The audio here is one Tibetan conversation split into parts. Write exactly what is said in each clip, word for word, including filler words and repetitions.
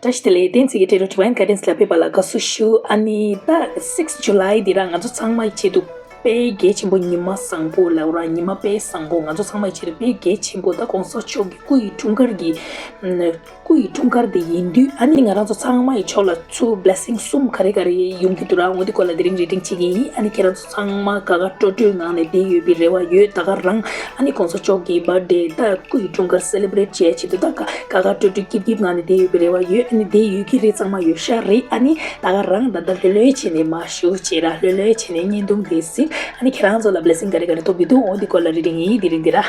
བཀྲ་ཤིས་བདེ་ལེགས། བསྟན་འཛིན་གྱི་འབྲེལ་གྲོགས་Divine Guidance ལ་ཕེབས་པ་ལ་དགའ་བསུ་ཞུ། ཨ་ནི་ད་six July འདི་ར་ང་ཚོ་ཚང་མའི་ཆེད་དུ་དཔེ་གལ་ཆེན་པོ། ཉི་མ་བཟང་པོ་ལབ་ར། ཉི་མ་དཔེ་བཟང་པོ། ང་ཚོ་ཚང་མའི་ཆེད་དུ་དཔེ་གལ་ཆེན་པོ། ད་གོང་ས་མཆོག་གི་སྐུ་ཡི་འཁྲུངས་སྐར་གྱི་ཨ་སྐུ་ཡི་འཁྲུངས་སྐར་དེ་ཡིན་དུས། ཨ་ནི་ང་རང་ཚོ་ཚང་མ་ཡི་ཕྱོགས་ལ་ཚུར་blessing གསུམ་ག་རེ་ག་རེ་ཡོང་གི་འདུག་ར། འོ་འདི་སྐོར་ལ་དེ་རིང་reading བྱེད་ཀྱི་ཡིན། ཨ་ནི་ཁྱེད་རང་ཚོ་ཚང་མ་དགའ་དགའ་སྤྲོ་སྤྲོའི་ངང་ནས་བསྡད་ཡོད་པའི་རེ་བ་ཡོད། ད་ག་རང་ཨ་ནི་གོང་ས་མཆོག་གི་birthday ད་སྐུ་ཡི་འཁྲུངས་སྐར་celebrate བྱེད་ཆེད་དུ་ད་དགའ་དགའ་སྤྲོ་སྤྲོ་སྐྱིད་སྐྱིད་ངང་ནས་བསྡད་ཡོད་པའི་རེ་བ་ཡོད། ཨ་ནི་བསྡད་ཡོད་ཀྱི་རེད། ཚང་མ་ཡོད་ཤག་རེད། ཨ་ནི་ད་ག་རང་ད་ལྟ་ལྷོད་ལྷོད་བྱས་ནས་མར་བཞུགས་བྱས་ར། ལྷོད་ལྷོད་བྱས་ནས་བརྙན་ཐུང་དེ་གཟིགས། ཨ་ནི་ཁྱེད་རང་ཚོ་ལ་blessing ག་རེ་ག་རེ་ཐོབ་ཀྱི་འདུག་འོ་འདི་སྐོར་ལ་reading ཡིན། དེ་རིང་འདི་ར།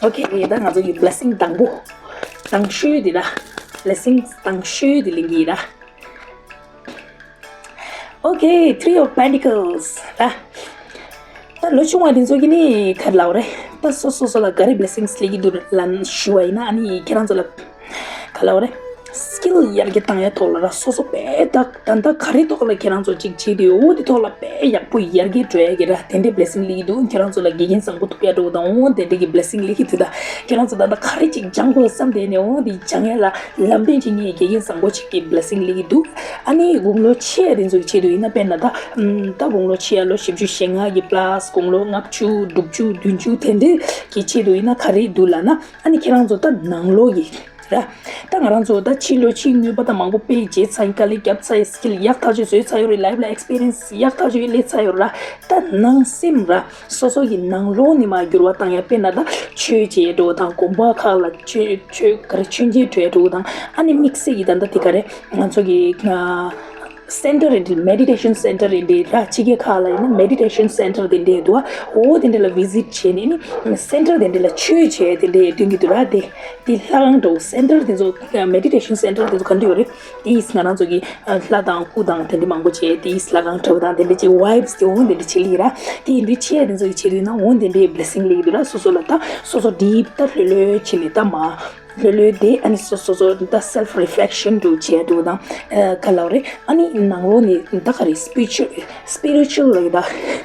Okay ད་ང་ཚོ་གི་blessing དང་པོ་དང་ཤོས་འདི་ར། blessing དང་ཤོས་འདི་ལེན་གྱི་ཡིན་ར། Okay, Three of Pentacles ར། ད་ལོ་ཆུང་བ་དེ་ཚོ་གི་ནི་ག་རེ་ལབ་རེད། ད་སོ་སོ་སོ་ལ་ག་རེ་blessings སླེབས་ཀྱི་འདུག་ལབ་ཞུ་བ་ཡིན་ན། ཨ་ནི་ཁྱེད་རང་ཚོ་ལ་ག་ལབ་རེད། skill ཡར་རྒྱས་བཏང་ཡ་ཐོག་ལ་ར། སོ་སོ་དཔེ་ད་ད་ལྟ་ག་རེ་ཐོག་ལ་ཁྱེད་རང་ཚོ་ཅིག་བྱེད་དུས། འོ་དེ་ཐོག་ལ་དཔེ་ཡག་པོ་ཡར་རྒྱས་འགྲོ་ཡ་གི་ར། དེ་འདྲའི་blessing སླེབས་ཀྱི་འདུག་ཁྱེད་རང་ཚོ་ལ་དགེ་རྒན་བཟང་པོ་ཐུག་ཡ་འགྲོ་དང་། འོ་དེ་འདྲའི་གི་blessing སླེབས་ཀྱི་འདུག་ད་ཁྱེད་རང་ཚོ་ད་ལྟ་ག་རེ་ཅིག་སྦྱང་དགོས་བསམ་བསྡད་ནས། འོ་དེ་སྦྱང་ཡ་ལ་ལམ་སྟོན་བྱེད་མཁན་དགེ་རྒན་བཟང་པོ་ཅིག་གི་blessing སླེབས་ཀྱི་འདུག་ཨ་ནི་དགུང་ལོ་ཆེ་ཡ་དེ་ཚོ་གི་ཆེད་དུ་ཡིན་ན། དཔེར་ན་ད་ཨམ་ད་དགུང་ལོ་ཆེ་ཡ་ལོ་བཞི་བཅུ་ཞེ་ལྔ་གི་plus དགུང་ལོ་ལྔ་བཅུ་དྲུག་ཅུ་བདུན་ཅུ་དེ་འདྲའི་གི་ཆེད་དུ་ཡིན་ན་ག་རེ་འདུག་ལབ་ན། ཨ་ནི་ཁྱེད་རང་ཚོ་ད་ནང་ལོགས་ཀྱི་ར། ད་ང་རང་ཚོ་ད་ཕྱི་ལོ་ཕྱི་དངོས་པོ་ད་མང་པོ་དཔེ་བྱས་ཚར་ཡིན། དཀའ་ལས་བརྒྱབ་ཚར་ཡིན། skill ཡག་ཐག་ཆོད་བཟོས་ཚར་ཡོད་རེད། life ལ་experience ཡག་ཐག་ཆོད་སླེབས་ཚར་ཡོད་ར། ད་ནང་སེམས་ར། སོ་སོ་ཡི་ནང་ལོགས་ནས་མར་འགྱུར་བ་བཏང་ཡ། དཔེར་ན་ད་ཆོས་བྱེད་འགྲོ་དང་། དགོན་པ་ཁག་ལ་ཆོས་ཆོས་ག་རེ་མཆོད་མཇལ་འགྲོ་ཡ་འགྲོ་དང་། ཨ་ནི་དམིགས་བསལ་གྱི་ད་ལྟ་དེ་ག་རེ་ང་ཚོ་གི་ཨ་center རེ་འདྲ། meditation center རེ་འདྲ་ར། ཕྱི་རྒྱལ་ཁག་ལ་ཡིན་ན་meditation center དེ་འདྲ་འདུག་འོ་དེ་འདྲ་ལ་visit བྱས་ནས་ནི་center དེ་འདྲ་ལ་ཆོས་བྱས་དེ་འདྲ་སྟོན་གྱི་འདུག་ར། དེ་དེ་ལྷ་ཁང་འགྲོ། center དེ་ཚོ་meditation center དེ་ཚོ་ག་འདྲ་ཡོད་རེད། དེས་ང་རང་ཚོ་གི་ཨ་ལྷ་དང་སྐུ་དང་དེ་འདྲ་མང་པོ་བྱས། དེས་ལྷ་ཁང་འདྲ་བོ་དང་དེ་འདྲ་ཅིག་vibes དེ་འོ་དེ་འདྲ་ཅིག་སླེབས་ར། དེ་ཡིན་དུས་ཆེ་ཡ་དེ་ཚོ་གི་ཆེད་དུ་ཡིན་ན་འོ་དེ་འདྲའི་blessing སླེབས་ཀྱི་འདུག་ར། སོ་སོ་ལ་ད་སོ་སོ་deep ད་ལྷོད་ལྷོད་བྱས་ནས་ད་མར་ལྷོད་ལྷོད་དེ། ཨ་ནི་སོ་སོ་སོ་ད་self reflection འདྲ་བོ་བྱས་འདྲ་བོ་དང་། ཨ་ག་ལབ་རེད། ཨ་ནི་ནང་ལོགས་ནས་ད་ག་རེ་spiritual spiritual ལབ་ཀྱི་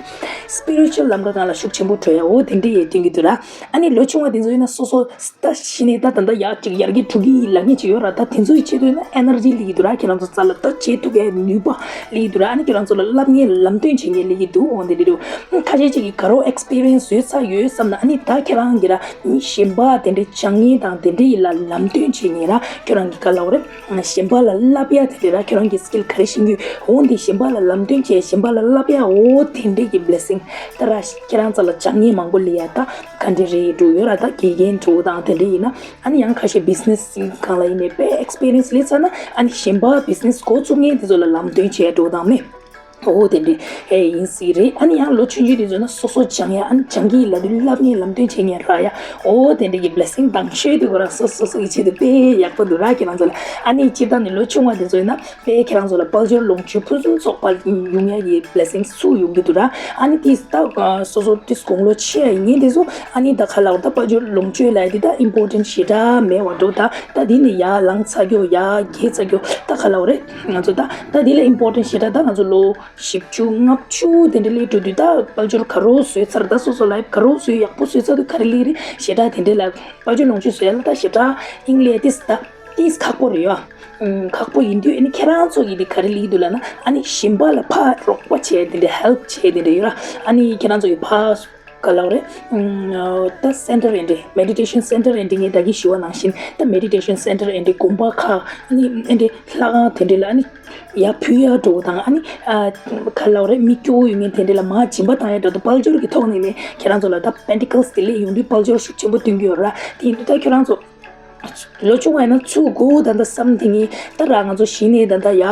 ད་spiritual ལམ་ཁ་སྒང་ལ་ཤུགས་ཆེན་པོ་འགྲོ་ཡ། འོ་དེ་འདྲ་ཡས་སྟོན་གྱི་འདུག་ར། ཨ་ནི་ལོ་ཆུང་བ་དེ་ཚོ་ཡིན་ན་སོ་སོ་ད་གཞི་ནས་ད་ད་ལྟ་ཡག་ཅིག་ཡར་རྒྱས་འགྲོ་གི་ཡིན་ལབ་མཁན་ཅིག་ཡོད་ར། ད་དེ་ཚོ་ཡི་ཆེད་དུ་ཡིན་ན་energy སླེབས་ཀྱི་འདུག་ར། ཁྱེད་རང་ཚོ་རྩ་ལ་ད་བྱེད་ཐུབ་པའི་ནུས་པ་སླེབས་ཀྱི་འདུག་ར། ཨ་ནི་ཁྱེད་རང་ཚོ་ལ་བསླབ་མཁན་ལམ་སྟོན་བྱེད་མཁན་སླེབས་ཀྱི་འདུག་འོ་དེ་འདྲ་འདུག་ཁ་ཤས་ཅིག་གིས་དགའ་རོགས་experience བཟོས་ཚར་ཡོད་བསམ་ན། ཨ་ནི་ད་ཁྱེད་རང་གིས་ར་མི་གཞན་པ་དེ་འདྲའི་སྦྱང་མཁན་དང་དེ་འདྲའི་ཡིན་ལ་ལམ་སྟོན་བྱེད་མཁན་ར། ཁྱེད་རང་གིས་ག་ལབ་རེད། གཞན་པ་ལ་བསླབ་ཡ་དེ་འདྲ་ར། ཁྱེད་རང་གི་skill ག་རེ་ཤེས་ཀྱི་འོ་འདི་གཞན་པ་ལ་ལམ་སྟོན་བྱས། གཞན་པ་ལ་བསླབ་ཡ། འོ་དེ་འདྲའི་གི་blessing ད་ར་ཁྱེད་རང་རྩ་ལ་སྦྱང་མཁན་མང་པོ་སླེབས་ཡ། ད་ག་འདྲ་རེད་འགྲོ་ཡོད་ར། ད་དགེ་རྒན་འགྲོ་དང་དེ་འདྲ་ཡིན་ན། ཨ་ནི་ཡང་ཁ་ཤས་business སྒང་ལ་ཡིན་ནའི་དཔེ་experience སླེབས་ཚར་ན། ཨ་ནི་གཞན་པ་business འགོ་བཙུགས་མཁན་དེ་ཚོ་ལ་ལམ་སྟོན་བྱས་འགྲོ་དང་མེད། འོ་དེ་འདྲ་ཨེ་ཡིན་སྲིད་རེད། ཨ་ནི་ཡང་ལོ་ཆུང་ཆུང་དེ་ཚོ་ན་སོ་སོ་སྦྱང་ཡ། ཨ་ནི་སྦྱང་གི་ལབ་དུས་བསླབ་མཁན་ལམ་སྟོན་བྱེད་མཁན་རག་ཡ། འོ་དེ་འདྲ་གི་blessing དང་ཤོས་དེ་ཁོ་རང་སོ་སོ་སོ་གི་ཆེད་དུ་དཔེ་ཡག་པོ་འདུག་ར། ཁྱེད་རང་ཚོ་ལ། ཨ་ནི་སྤྱིར་བཏང་ནི་ལོ་ཆུང་བ་དེ་ཚོ་ཡིན་ན་དཔེ་ཁྱེད་རང་ཚོ་ལ་དཔལ་འབྱོར་ལོངས་སྤྱོད་ཕུན་སུམ་ཚོགས་པ་ཡོང་ཡ་གི་blessing ཚུར་ཡོང་གི་འདུག་ར། ཨ་ནི་དེས་ད་སོ་སོ་དེས་དགུང་ལོ་ཆེ་ཡ་ཡིན་མཁན་དེ་ཚོ། ཨ་ནི་ད་ག་ལབ་ད་དཔལ་འབྱོར་ལོངས་སྤྱོད་ལབ་ཡ་དེ་ད་important ཞེ་དྲག་མེད་པ་འགྲོ། ད་ད་དེ་ནི་ཡར་ལངས་ཚར་རྒྱུ། ཡར་རྒྱས་ཚར་རྒྱུ། ད་ག་ལབ་རེད། ང་ཚོ་ད་ད་དེ་ལ་important ཞེ་དྲག་ད་ང་ཚོ་ལོ་བཞི་བཅུ་ལྔ་བཅུ་དེ་འདྲ་སླེབས་འགྲོ་དུས། ད་དཔལ་འབྱོར་དགའ་རོགས་བཟོས་ཚར། ད་སོ་སོ་life དགའ་རོགས་བཟོས། ཡག་པོ་བཟོས་ཚར་དུས་ག་རེ་སླེབས་རེད། ཞེ་དྲག་དེ་འདྲ་ལ་དཔལ་འབྱོར་ལོངས་སྤྱོད་བཟོས་ཡ་ལ་ད་ཞེ་དྲག་ཨིན་ལེ་ཏིས་ད་ཏིས་ཁག་པོ་རེད་ཡ། ཨུམ། ཁག་པོ་ཡིན་དུས། ཨ་ནི་ཁྱེད་རང་ཚོ་ཡི་དེ་ག་རེ་སླེབས་འདུག་ལབ་ན། ཨ་ནི་གཞན་པ་ལ་ཕར་རོགས་པ་བྱས་དེ་འདྲ་help བྱས་དེ་འདྲ་ཡོད་ར། ཨ་ནི་ཁྱེད་རང་ཚོ་ཡི་ཕར་ག་ལབ་རེད། ཨུམ། ད་center ཨེ་འདྲ་meditation center ཨེ་འདྲ་ངས་ད་གིན་ཞུ་བ་ནང་བཞིན། ད་meditation center ཨེ་འདྲ་དགོན་པ་ཁག་ཨ་ནི་ཨེ་འདྲ་ལྷ་ཁང་དེ་འདྲ་ལ་ཨ་ནི་ཡར་ཕུལ་ཡ་འགྲོ་དང་། ཨ་ནི་ཨ་ག་ལབ་རེད། མི་སྐྱོ་བོ་ཡོད་མཁན་དེ་འདྲ་ལ་མར་སྦྱིན་པ་བཏང་ཡ་འགྲོ་དང་། དཔལ་འབྱོར་གྱི་ཐོག་ནས་ནས་ཁྱེད་རང་ཚོ་ལ་ད་pentacles དེ་སླེབས་ཡོང་དུས་དཔལ་འབྱོར་ཤུགས་ཆེན་པོ་སྟོན་གྱི་ཡོད་ར། དེ་ཡིན་དུས་ད་ཁྱེད་རང་ཚོ་ལོ་ཆུང་བ་ཡིན་ན་ཚུར་དགོས་ད་ལྟ་བསམ། དེ་ངས་ད་ར་ང་ཚོ་གཞི་ནས་ད་ལྟ་ཡ་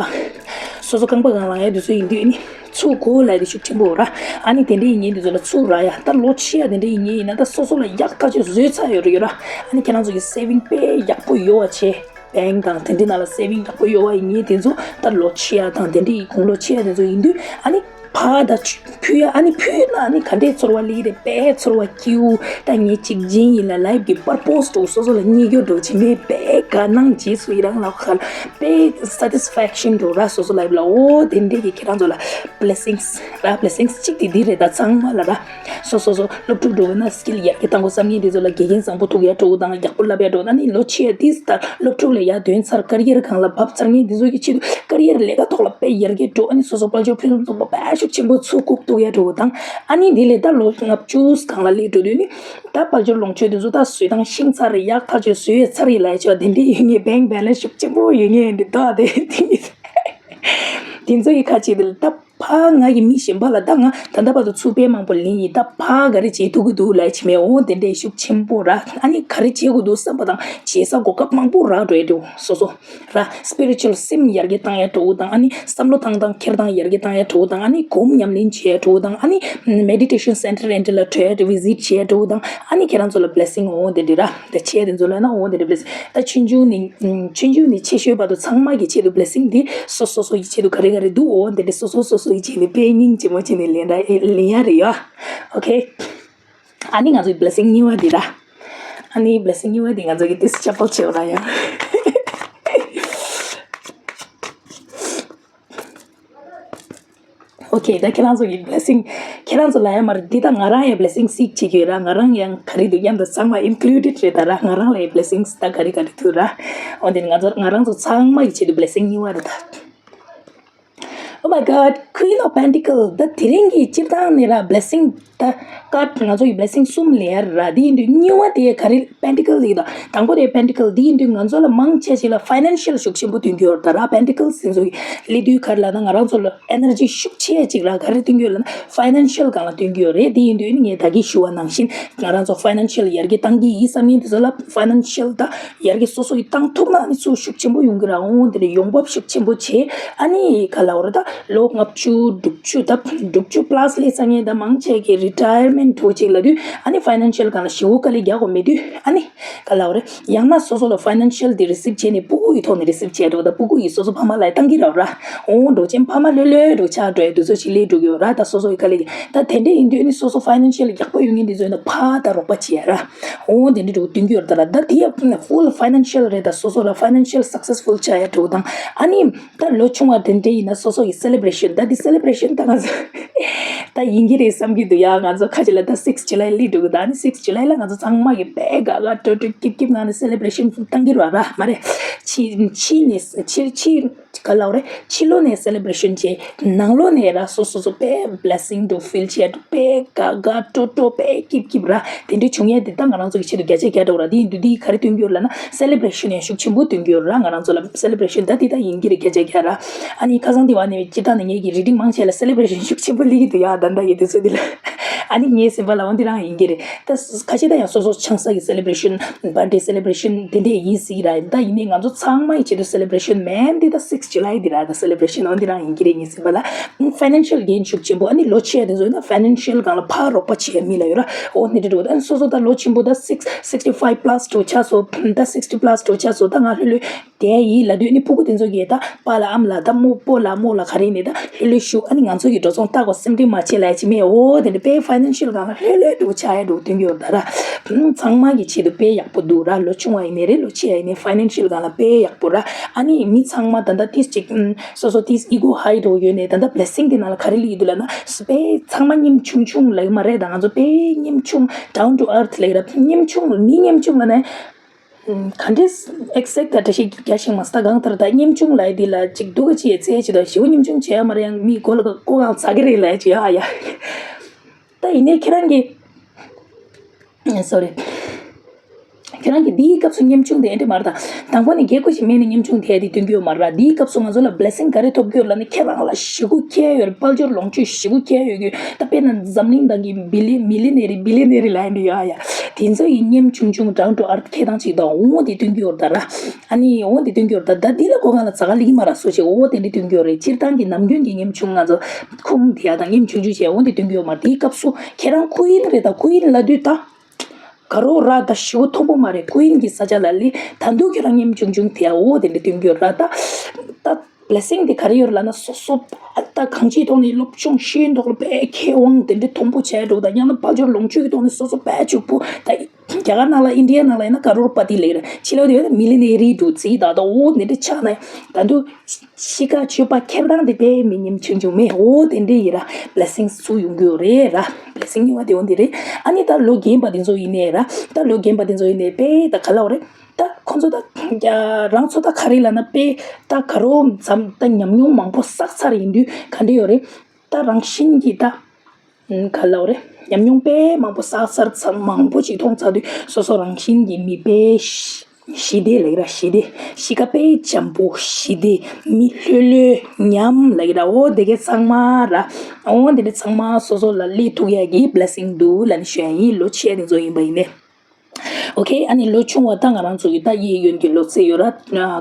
སོ་སོ་རྐང་པ་སྒང་ལངས་ཡ་དུས་ཚོད་ཡིན་དུས། ཨ་ནི་ཚུར་དགོས་ལབ་དེ་ཤུགས་ཆེན་པོ་ར། ཨ་ནི་དེ་འདྲ་ཡིན་ངེས་དུས་ཚོད་ལ་ཚུར་རག་ཡ། ད་ལོ་ཆེ་ཡ་དེ་འདྲ་ཡིན་ངེས་ཡིན་ན་ད་སོ་སོ་ལ་ཡག་ཐག་ཆོད་བཟོས་ཚར་ཡོད་རེད་ཡོད་ར། ཨ་ནི་ཁྱེད་རང་ཚོ་གི་saving དཔེ་ཡག་པོ་ཡོད་པ་བྱས། bank དང་དེ་འདྲའི་ནང་ལ་saving ཡག་པོ་ཡོད་པ་ཡིན་ངེས་དེ་ཚོ་ད་ལོ་ཆེ་ཡ་དང་དེ་འདྲའི་དགུང་ལོ་ཆེ་ཡ་དེ་ཚོ་ཡིན་དུས། ཨ་ནི། ཕ་ད་ཕུལ་ཡ། ཨ་ནི་ཕུལ་ན་ཨ་ནི་ག་འདྲའི་ཚོར་བ་སླེབས་རེད། དཔེ་ཚོར་བ་སྐྱིད་པོ། ད་ངས་གཅིག་རྗེས་ཡིན་ལ་ལའིབ་ཀྱི་པར་པོས་འདྲ་བོ་སོ་སོ་ལ་རྙེད་རྒྱུ་འདྲ་བོ་བྱེད་མེད། དཔེ་དགའ་སྣང་རྗེས་སུ་ཡི་རང་ལ་ཁ་ལ་དཔེ་སེ་ཊི་སི་ཕེག་ཤན་འདྲ་བོ་ར། སོ་སོ་ལའིབ་ལ། འོ་དེ་འདྲས་ཀྱི་ཁྱེད་རང་ཚོ་ལ་བི་ལེ་སིང་ར། བི་ལེ་སིང་གཅིག་དེ་འདི་རེད། ད་ཚང་མ་ལ་ར། སོ་སོ་སོ་སློབ་ཕྲུག་འདྲ་བོ་ན་སི་ཀིལ་ཡར་རྒྱས་གཏང་དགོས་བསམ་མཁན་དེ་ཚོ་ལ་དགེ་རྒན་བཟང་པོ་ཐུག་ཡ་འདྲ་བོ་དང་། ཡག་པོ་བསླབ་ཡ་འདྲ་བོ། ཨ་ནི་ལོ་ཆེ་ཡ་དེ་ལྟར་སློབ་ཕྲུག་ལ་ཡར་ཐོན་ཚར། ཀ་རི་ཡར་སྒང་ལ་བབས་ཚར་མཁན་དེ་ཚོ་གི་ཆེད་དུ་ཀ་རི་ཡར་ལས་ཀ་ཐོག་ལ་དཔེ་ཡར་རྒྱས་འགྲོ། ཨ་ནི་སོ་སོ་དཔལ་འབྱོར་ཕུན་སུམ་ཚོགས་པ་དཔེ་ཤུགས་ཆེན་པོ་ཚུགས་ཐུབ་ཡ་འདྲ་བོ་དང་། ཨ་ནི་དེ་ལས་ད་ལོ་ལྔ་བཅུ་སྒང་ལ་སླེབས་འགྲོ་དུས་ནི་ད་དཔལ་འབྱོར་ལོངས་སྤྱོད་དེ་ཚོ་ད་བཟོས་བཏང་ཤེས་ཚར་རེད། ཡག་ཐག་ཆོད་བཟོས་ཚར་ཡིན་ལབ་ཡ་ཆེ་བ་དེ་འདྲས་ཡོད་མཁན། བེང་བེ་ལེན་སི་ཤུགས་ཆེན་པོ་ཡོད་མཁན་འདི་ད་དེ་དེ་དེ་ཚོ་ཡི་ཁ་ཆེ་དེ་ལ་ད། ཕ་ང་གི་མི་གཞན་པ་ལ་ད་ང་ད་ལྟ་བར་དུ་ཚུར་དཔེ་མང་པོ་ལེན་ཡིན། ད་ཕ་ག་རེ་བྱེད་ཐུབ་ཀྱི་འདུག་ལབ་ཡ་ཆེ་མེད། འོ་དེ་འདྲའི་ཤུགས་ཆེན་པོ་ར། ཨ་ནི་ག་རེ་བྱེད་དགོས་འདུག་བསམ་པ་དང་བྱེད་ས་གོ་སྐབས་མང་པོ་རག་འགྲོ་ཡ་འདྲ་བོ། སོ་སོ་ར་སི་པི་རི་ཅུ་ཨལ་སེམས་ཡར་རྒྱས་བཏང་ཡ་འདྲ་བོ་དང་། ཨ་ནི་བསམ་བློ་བཏང་སྟངས་འཁྱེར་སྟངས་ཡར་རྒྱས་བཏང་ཡ་འདྲ་བོ་དང་། ཨ་ནི་སྒོམ་ཉམས་ལེན་བྱེད་ཡ་འདྲ་བོ་དང་། ཨ་ནི་མེ་ཌི་ཊེ་ཤན་སེན་ཊར་འདྲ་ལ་འགྲོ་ཡ་འདྲ་བོ། བི་ཟིཊ་བྱེད་ཡ་འདྲ་བོ་དང་། ཨ་ནི་ཁྱེད་རང་ཚོ་ལ་བི་ལེ་སིང་འོ་དེ་འདྲ་ར། ད་ཆེ་དེ་ཚོ་ལ་ན་འོ་དེ་འདྲ་བི་ལེ་སིང་། ད་ཆུང་ཆུང་ནས་ཆུང་ཆུང་ནས་ཆེ་ཤོས་བར་དུ་ཚང་མ་གི་ཆེད་དུ་བི་ལེ་སིང་འདི་སོ་སོ་སོ་ཡི་ཆེད་དུ་ག་རེ་ག་རེ་འདུག་འོ་དེ་འདྲ་སོ་སོ་སོ་སོ་ཡི་ཆེད་དུ་དཔེ་སྙིང་རྗེ་མོ་བྱས་ནས་ལེན་ར་ལེན་ཡ་རེད་ཡ། ཨོ་ཁེ། ཨ་ནི་ང་ཚོའི་བི་ལེ་སིང་གཉིས་པ་འདི་ར། ཨ་ནི་བི་ལེ་སིང་གཉིས་པ་འདི་ང་ཚོ་གི་ཏིས་ཅེ་པལ་བྱེད་འོ་ར་ཡ། ཨོ་ཁེ། ད་ཁྱེད་རང་ཚོ་གི་བི་ལེ་སིང་ཁྱེད་རང་ཚོ་ལ་ཡ་མ་རེད། འདི་ད་ང་རང་ཡ་བི་ལེ་སིང་སིག་བྱེད་ཀྱི་ཡོད་ར། ང་རང་ཡང་ག་རེ་འདུག་ཡང་ད་ཚང་མ་ཨིན་ཀླུ་ཌེཌ་རེད་ད་ར། ང་རང་ལ་ཡ་བི་ལེ་སིང་ད་ག་རེ་ག་རེ་འདུག་ར། འོ་འདི་ནི་ང་ཚོ་ང་རང་ཚོ་ཚང་མ་གི་ཆེད་དུ་བི་ལེ་སིང་གཉིས་པ་རེད་ད། Oh my God, Queen of Pentacle. ད་དེ་རིང་གི་སྤྱིར་བཏང་ནས་ར་བི་ལེ་སིང་ད་ཀར་ཌ་ང་ཚོ་ཡི་བི་ལེ་སིང་གསུམ་ལེན་ཡ་ར། དེ་ཡིན་དུས་གཉིས་པ་དེ་ག་རེ་པེན་ཊི་ཀལ་ཡིན་ད། དང་པོ་དེ་པེན་ཊི་ཀལ་དེ་ཡིན་དུས་ང་ཚོ་ལ་མང་ཆེ་ཞིག་ལ་ཕའི་ནན་ཤལ་ཤུགས་ཆེན་པོ་སྟོན་གྱི་ཡོད་རེད་ད་ར། པེན་ཊི་ཀལ་སི་ཚོ་ཡི་སླེབས་དུས་ག་རེ་ལབ་ན་ང་རང་ཚོ་ལ་ཨེ་ནར་ཇི་ཤུགས་ཆེ་ཅིག་ལ་ག་རེ་སྟོན་གྱི་ཡོད་ལབ་ན་ཕའི་ནན་ཤལ་སྒང་ལ་སྟོན་གྱི་ཡོད་རེད། དེ་ཡིན་དུས་ནི་ངས་ད་གིན་ཞུ་བ་ནང་བཞིན་ང་རང་ཚོ་ཕའི་ནན་ཤལ་ཡར་རྒྱས་བཏང་གི་ཡིན་བསམ་མཁན་དེ་ཚོ་ལ་ཕའི་ནན་ཤལ་ད་ཡར་རྒྱས་སོ་སོ་ཡིས་བཏང་ཐུབ་ན་ནི་ཚུར་ཤུགས་ཆེན་པོ་ཡོང་གི་ར། འོང་དེ་ནས་ཡོང་འབབ་ཤུགས་ཆེན་པོ་བྱེད། ཨ་ནི་ག་ལབ་རེད་ད་ལོ་ལྔ་བཅུ་དྲུག་ཅུ་ད་དྲུག་ཅུ་པ་ལ་སི་སླེབས་ཚར་མཁན་ད་མང་ཆེ་གི་རི་ཊ་ཡར་མེན་ཊི་འདྲ་བོ་ཅིག་ལབ་དུས་ཨ་ནི་ཕའི་ནན་ཤལ་སྒང་ལ་ཞེ་པོ་དཀའ་ལས་རྒྱག་དགོས་མེད་དུས་ཨ་ནི་ག་ལབ་རེད། ཡང་ན་སོ་སོ་ལ་ཕའི་ནན་ཤལ་དེ་རི་སིབ་བྱས་ནས་སྤུ་གུ་ཡི་ཐོག་ནས་རི་སིབ་བྱས་འགྲོ། ད་སྤུ་གུ་ཡིས་སོ་སོ་ཕ་མ་ལ་བཏང་གི་རེད་ར། འོང་འགྲོ་ཅན་ཕ་མ་ལྷོད་ལྷོད་འགྲོ་ཆགས་འགྲོ་ཡ་དུས་ཚོད་ཅིག་སླེབས་འགྲོ་གི་ཡོད་ར། ད་སོ་སོ་ཡི་དཀའ་ལས་ཀྱིས་ད་དེ་འདྲ་ཡིན་དུས་ཨ་ནི་སོ་སོ་ཕའི་ནན་ཤལ་ཡག་པོ་ཡོད་མཁན་དེ་ཚོ་ཡིན་ན་ཕར་ད་རོགས་པ་བྱེད་ཡ་ར། འོང་དེ་འདྲ་འགྲོ་སྟོན་གྱི་ཡོད་རེད་ད་ར། ད་དེ་ཡ་ཕུལ་ཕའི་ནན་ཤལ་རེད་ད། སོ་སོ་ལ་ཕའི་ནན་ཤལ་སག་སེ་སི་ཕུལ་ཆགས་ཡ་འགྲོ་དང་ཨ་ནི། ད་ལོ་ཆུང་བ་དེ་འདྲ་ཡིན་ན་སོ་སོ་ཡི་སེ་ལེ་བྷ་རེ་ཤན། ད་འདི་སེ་ལེ་བྷ་རེ་ཤན་ད་ང་ཚོ་ད་ཡིན་གྱི་རེད་བསམ་གྱི་འདུག་ཡ། ང་ཚོ་ཁ་ཅིག་ལ་ད་སིགས་ཇུ་ལའི་སླེབས་འགྲོ་གི། ད་ནི་སིགས་ཇུ་ལའི་ལ་ང་ཚོ་ཚང་མ་གི་དཔེ་དགའ་དགའ་སྤྲོ་སྤྲོ་སྐྱིད་སྐྱིད་ངང་ནས་སེ་ལེ་བྷ་རེ་ཤན་བཏང་གི་རེད་བ་ར། མ་རེད། ཕྱི་ཕྱི་ནས་ཕྱི་ཕྱི་ག་ལབ་རེད། ཕྱི་ལོགས་ནས་སེ་ལེ་བྷ་རེ་ཤན་བྱས། ནང་ལོགས་ནས་ར་སོ་སོ་སོ་དཔེ་བི་ལེ་སིང་འདྲ་ཕིལ་བྱས་འདུག་དཔེ་དགའ་དགའ་སྤྲོ་སྤྲོ་དཔེ་སྐྱིད་སྐྱིད་ར། དེ་འདྲ་བྱུང་ཡས་དེ་ད་ང་རང་ཚོ་གི་ཆེད་དུ་བརྒྱ་ཆ་བརྒྱ་འདྲ་བོ་ར། དེ་ཡིན་དུས་འདི་ག་རེ་སྟོན་གྱི་ཡོད་ལབ་ན་སེ་ལེ་བྷ་རེ་ཤན་ཡང་ཤུགས་ཆེན་པོ་སྟོན་གྱི་ཡོད་ར། ང་རང་ཚོ་ལ་སེ་ལེ་བྷ་རེ་ཤན་ད་འདི་ད་ཡིན་གྱི་རེད་བརྒྱ་ཆ་བརྒྱ་ར། ཨ་ནི་ཁ་སང་དེ་བ་ནས་སྤྱིར་བཏང་ནས་ངེད་ཀྱི་རི་ཌིང་མང་ཆེ་ལ་སེ་ལེ་བྷ་རེ་ཤན་ཤུགས་ཆེན་པོ་སླེབས་ཀྱི་འདུག་ཡ། ད་ལྟ་ཡི་དུས་ཚོད་འདི་ལ་ཨ་ནི་ངའི་སེམས་པ་ལ་འོ་འདི་རང་ཡིན་གྱི་རེད། ད་ཁ་ཤས་ད་ཡང་སོ་སོ་ཆང་ས་གི་སེ་ལེ་བྷ་རེ་ཤན་བར་ཌེ་སེ་ལེ་བྷ་རེ་ཤན་དེ་འདྲས་ཡིན་སྲིད་ར། ད་ཡིན་ནའི་ང་ཚོ་ཚང་མ་ཡི་ཆེད་དུ་སེ་ལེ་བྷ་རེ་ཤན་མེན་འདི་ད་སིགས་ཇུ་ལའི་འདི་ར། ད་སེ་ལེ་བྷ་རེ་ཤན་འོ་འདི་རང་ཡིན་གྱི་རེད། ངའི་སེམས་པ་ལ་ཕའི་ནན་ཤལ་གེན་ཤུགས་ཆེན་པོ། ཨ་ནི་ལོ་ཆེ་དེ་ཚོ་ཡིན་ན་ཕའི་ནན་ཤལ་སྒང་ལ་ཕར་རོགས་པ་བྱེད་མི་ལ་ཡོད་ར། འོ་འདི་འདྲ་འགྲོ། ཨ་ནི་སོ་སོ་ད་ལོ་ཆེན་པོ་ད་སིགས་སིགས་ཊི་ཕའིབ་པ་ལ་སི་འགྲོ་ཆགས་སོ། ད་སིགས་ཊི་པ་ལ་སི་འགྲོ་ཆགས་སོ། ད་ང་ལྷོད་ལྷོད་དེ་ཡིན་ལབ་དུས་ནི་སྤུ་གུ་དེ་ཚོ་གིས་ད་པཱ་ལ་ཨམ་ལ་ད་རྨོ་པོ་ལ་རྨོ་ལ་ག་རེ་ནས་ད་ལྷོད་ལྷོད་བཞུགས། ཨ་ནི་ང་ཚོ་གི་འགྲོ་སོང་ལྟ་དགོས་སེམས་ཁྲལ་མ་བྱེད་ལབ་ཡ་ཅིག་མེད། འོ་དེ་འདྲ་དཔེ་ཕའི་ནན་ཤལ་སྒང་ལ་ལྷོད་ལྷོད་འདྲ་བོ་ཆགས་ཡ་འདྲ་བོ་སྟོན་གྱི་ཡོད་ད་ར། ཚང་མ་གི་ཆེད་དུ་དཔེ་ཡག་པོ་འདུག་ར། ལོ་ཆུང་བ་ཡིན་ནའི་རེད། ལོ་ཆེ་བ་ཡིན་ནའི་ཕའི་ནན་ཤལ་སྒང་ལ་དཔེ་ཡག་པོ་ར། ཨ་ནི་མི་ཚང་མ་ད་ལྟ་ཏིས་ཅིག་སོ་སོ་ཏིས་ཨི་གོ་ཧའི་འདྲ་བོ་ཡོད་ནས་ད་ལྟ་བི་ལེ་སིང་དེ་ནང་ལ་ག་རེ་སླེབས་ཀྱི་འདུག་ལབ་ན་དཔེ་ཚང་མ་ཉམ་ཆུང་ཆུང་ལབ་ཀྱི་མ་རེད། ད་ང་ཚོ་དཔེ་ཉམ་ཆུང་down to earth ལབ་ཀྱི་ར། ཉམ་ཆུང་མི་ཉམ་ཆུང་ལབ་ན། ག་འདྲས་ཨེག་ཟེག་ད་འགྲེལ་བཤད་རྒྱག་ཤེས་མ་སོང་། ད་གང་ལྟར་ད་ཉམ་ཆུང་ལབ་ཡ་འདི་ལ་ཅིག་སྡུག་ག་ཅིག་ཡ་ཚད་ཅིག་དང་ཞེ་པོ་ཉམ་ཆུང་བྱེད་ཡ་མ་རེད། ཡང་མི་མགོ་ལ་མགོ་གང་ཟ་གི་རེད་ལབ་ཡ་ཅིག་ཡ་ཡ། ད་ཡིན་ནའི་ཁྱེད་རང་གི་སོ་རི། ཁྱེད་རང་གི་འདིའི་སྐབས་སུ་ཉམ་ཆུང་དེ་འདྲ་མ་རེད་ད། དང་པོ་ནས་རྒྱལ་སྒོ་ཞིག་མེད་ནས་ཉམ་ཆུང་དེ་འདི་སྟོན་གྱི་ཡོད་མ་རེད། འདིའི་སྐབས་སུ་ང་ཚོ་ལ་བི་ལེ་སིང་ག་རེ་ཐོབ་ཀྱི་ཡོད་ལབ་ན་ཁྱེད་རང་ལ་ཞེ་པོ་ཁྱད་ཡོད་རེད། དཔལ་འབྱོར་ལོངས་སྤྱོད་ཞེ་པོ་ཁྱད་ཡོད་ཀྱི། ད་དཔེར་ན་འཛམ་གླིང་ནང་གི་བི་ལི་མི་ལི་ནེ་རི་བི་ལི་ནེ་རི་ལབ་ཡ་འདི་ཡོད་ཨ་ཡ། དེ་ཚོ་ཡི་ཉམ་ཆུང་ཆུང་down to earth ཁྱེད་རང་ཅིག་དང་འོ་དེ་སྟོན་གྱི་ཡོད་རེད་ད་ར། ཨ་ནི་འོ་དེ་སྟོན་གྱི་ཡོད་རེད་ད། ད་འདི་ལ་གོ་གང་ལ་ཛ་ག་ལི་གི་མ་ར་སོ་ཆེ་འོ་དེ་འདྲ་སྟོན་གྱི་ཡོད་རེད། སྤྱིར་བཏང་གི་ནམ་རྒྱུན་གྱི་ཉམ་ཆུང་ང་ཚོ་ཁུངས་དེ་ཡ་དང་ཉམ་ཆུང་ཆུང་བྱས་འོ་དེ་སྟོན་གྱི་ཡོད་མ་རེད། དེའི་སྐབས་སུ་ཁྱེད་རང་ཀུ་ཡིན་རེད་ད། ཀུ་ཡིན་ལབ་དུས་ད། ག་རོ་ར་ད་ཞེ་པོ་མཐོན་པོ་མ་རེད། ཀུ་ཡིན་གྱི་ས་ཆ་ལ་ལི་ད་འདུག་ཁྱོད་རང་ཉམ་ཆུང་ཆུང་དེ་འོ་དེ་འདྲ་སྟོན་གྱི་ཡོད་ར་ད། ད་ Blessing་དེ་ག་རེ་ཡོད་རེད་ལབ་ན། སོ་སོ་ད་གང་ཅིའི་ཐོག་ནས་སློབ་སྦྱོང་ཤེས་ཡོན་ཐོག་ལ་དཔེ་མཁས་དབང་དེ་འདྲའི་མཐོན་པོ་བྱས་འགྲོ་དང་། ཡང་ན་དཔལ་འབྱོར་ལོངས་སྤྱོད་ཀྱི་ཐོག་ནས་སོ་སོ་དཔེ་ཕྱུག་པོ། ད་རྒྱ་གར་ནང་ལ་ཨིན་ཌི་ཡ་ནང་ལ་ཡིན་ན་ཀ་རོར་པ་ཏི་ལབ་ཀྱི་རེད། ཕྱི་ལོགས་དེ་ཡོད་ན་མི་ལི་ནེ་རི་འདྲ་བོ་ཅིག་ད་ད་འོ་དེ་འདྲ་ཆགས་ན། ད་དུང་གཤིས་ཀ་སྤྱོད་པ་འཁྱེར་སྟངས་དེ་དཔེ་མི་ཉམས་ཆུང་ཆུང་མེད། འོ་དེ་འདྲ་ཡིན་ར། Blessing་ཚུར་ཡོང་གི་ཡོད་རེད་ར། Blessing་གཉིས་པ་དེ་འོ་འདི་རེད། ཨ་ནི་ད་ལོ་རྒན་པ་དེ་ཚོ་ཡིན་ནའི་ར། ད་ལོ་རྒན་པ་དེ་ཚོ་ཡིན་ནའི་དཔེ་ད་ག་ལབ་དགོས་རེད། ད་ཁོ་ཚོ་ད་རང་ཚོ་ད་ག་རེ་ལབ་ན། དཔེ་ད་ག་རོ་ཙམ་ད་ཉམས་མྱོང་མང་པོ་བསགས་ཚར་ཡིན་དུས་ག་འདྲ་ཡོད་རེད། ད་རང་བཞིན་གྱིས་ད་ག་ལབ་དགོས་རེད། ཉམས་མྱོང་དཔེ་མང་པོ་བསགས་ཚར་ཚར། མང་པོ་ཅིག་མཐོང་ཚར་དུས་སོ་སོ་རང་བཞིན་གྱིས་མི་དཔེ་ཞི་བདེ་ལབ་ཀྱི་ར། ཞི་བདེ། གཤིས་ཀ་དཔེ་འཇམ་པོ་ཞི་བདེ། མི་ལྷོད་ལྷོད་ཉམས་ལབ་ཀྱི་ར། འོ་དེ་གའི་ཚང་མ་ར། འོ་དེ་འདྲ་ཚང་མ་སོ་སོ་ལ་སླེབས་ཐུབ་ཡག་གི་Blessing་འདུག་ལབ་ནས་ཞུ་ཡ་ཡིན། ལོ་ཆེ་དེ་ཚོ་ཡིན་པ་ཡིན་ནའི། Okay། ཨ་ནི་ལོ་ཆུང་བ་ད་ང་རང་ཚོ་གི་ད་གཡས་གཡོན་གྱི་ལོ་ཚད་ཡོད་ར།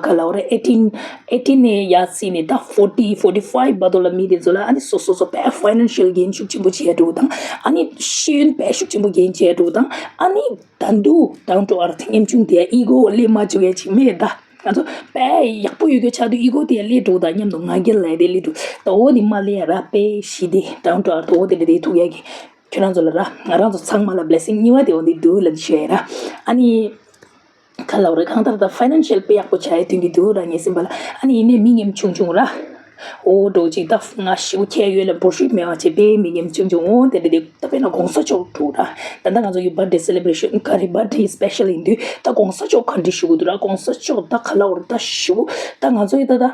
ག་ལབ་དགོས་རེད། eighteen eighteen་ནས་ཡར་བརྩིས་ནས་ད་forty forty five་བར་དུ་ལ་མི་དེ་ཚོ་ལ་ཨ་ནི་སོ་སོ་སོ་དཔེ་financial་gain་ཤུགས་ཆེན་པོ་བྱས་འགྲོ་དང་། ཨ་ནི་ཤེས་ཡོན་དཔེ་ཤུགས་ཆེན་པོ་gain་བྱས་འགྲོ་དང་། ཨ་ནི་ད་དུང་down to earth། ཉམ་ཆུང་དེ་ego་སླེབས་མ་བཅུག་ཡ་ཅིག་མེད་ད། ང་ཚོ་དཔེ་ཡག་པོ་ཡོད་རྒྱུ་ཆགས་དུས་ego་དེ་སླེབས་འགྲོ་དང་མཉམ་དུ་ང་རྒྱལ་ལབ་དེ་སླེབས་འགྲོ། ད་འོ་དེ་མ་སླེབས་ཡ་ར། དཔེ་ཞི་བདེ་down to earth་འོ་དེ་འདྲ་དེ་ཐུག་ཡ་གི། ཁྱོད་རང་ཚོ་ལ་ར། ང་རང་ཚོ་ཚང་མ་ལ་Blessing་གཉིས་པ་དེ་འོ་འདི་འདུག་ལབ་ཞུ་ཡ་ར། ཨ་ནི་ག་ལབ་དགོས་རེད། གང་ལྟར་ད་financial་དཔེ་ཡག་པོ་བྱ་ཡ་དོན་གྱི་འདུག་ར། ངའི་སེམས་པ་ལ། ཨ་ནི་ཡིན་ནའི་མི་ཉམ་ཆུང་ཆུང་ར། འོ་འདྲ་བོ་ཅིག་ད་ང་ཞེ་པོ་ཁྱད་ཡོད་ལ་འབོར་ཤུགས་མེད་པ་བྱས་དཔེ་མི་ཉམ་ཆུང་ཆུང་འོ་དེ་འདྲ་དེ་ད་དཔེར་ན་གོང་ས་མཆོག་འདྲ་བོ་ར། ད་ལྟ་ང་ཚོ་ཡི་birthday celebration་ག་རེ་birthday special་ཡིན་དུས་ད་གོང་ས་མཆོག་ག་འདྲ་ཞུ་དགོས་འདུག་ར། གོང་ས་མཆོག་ད་ག་ལབ་དགོས་རེད། ད་ཞེ་པོ་ད་ང་ཚོ་ཡི་ད་ད།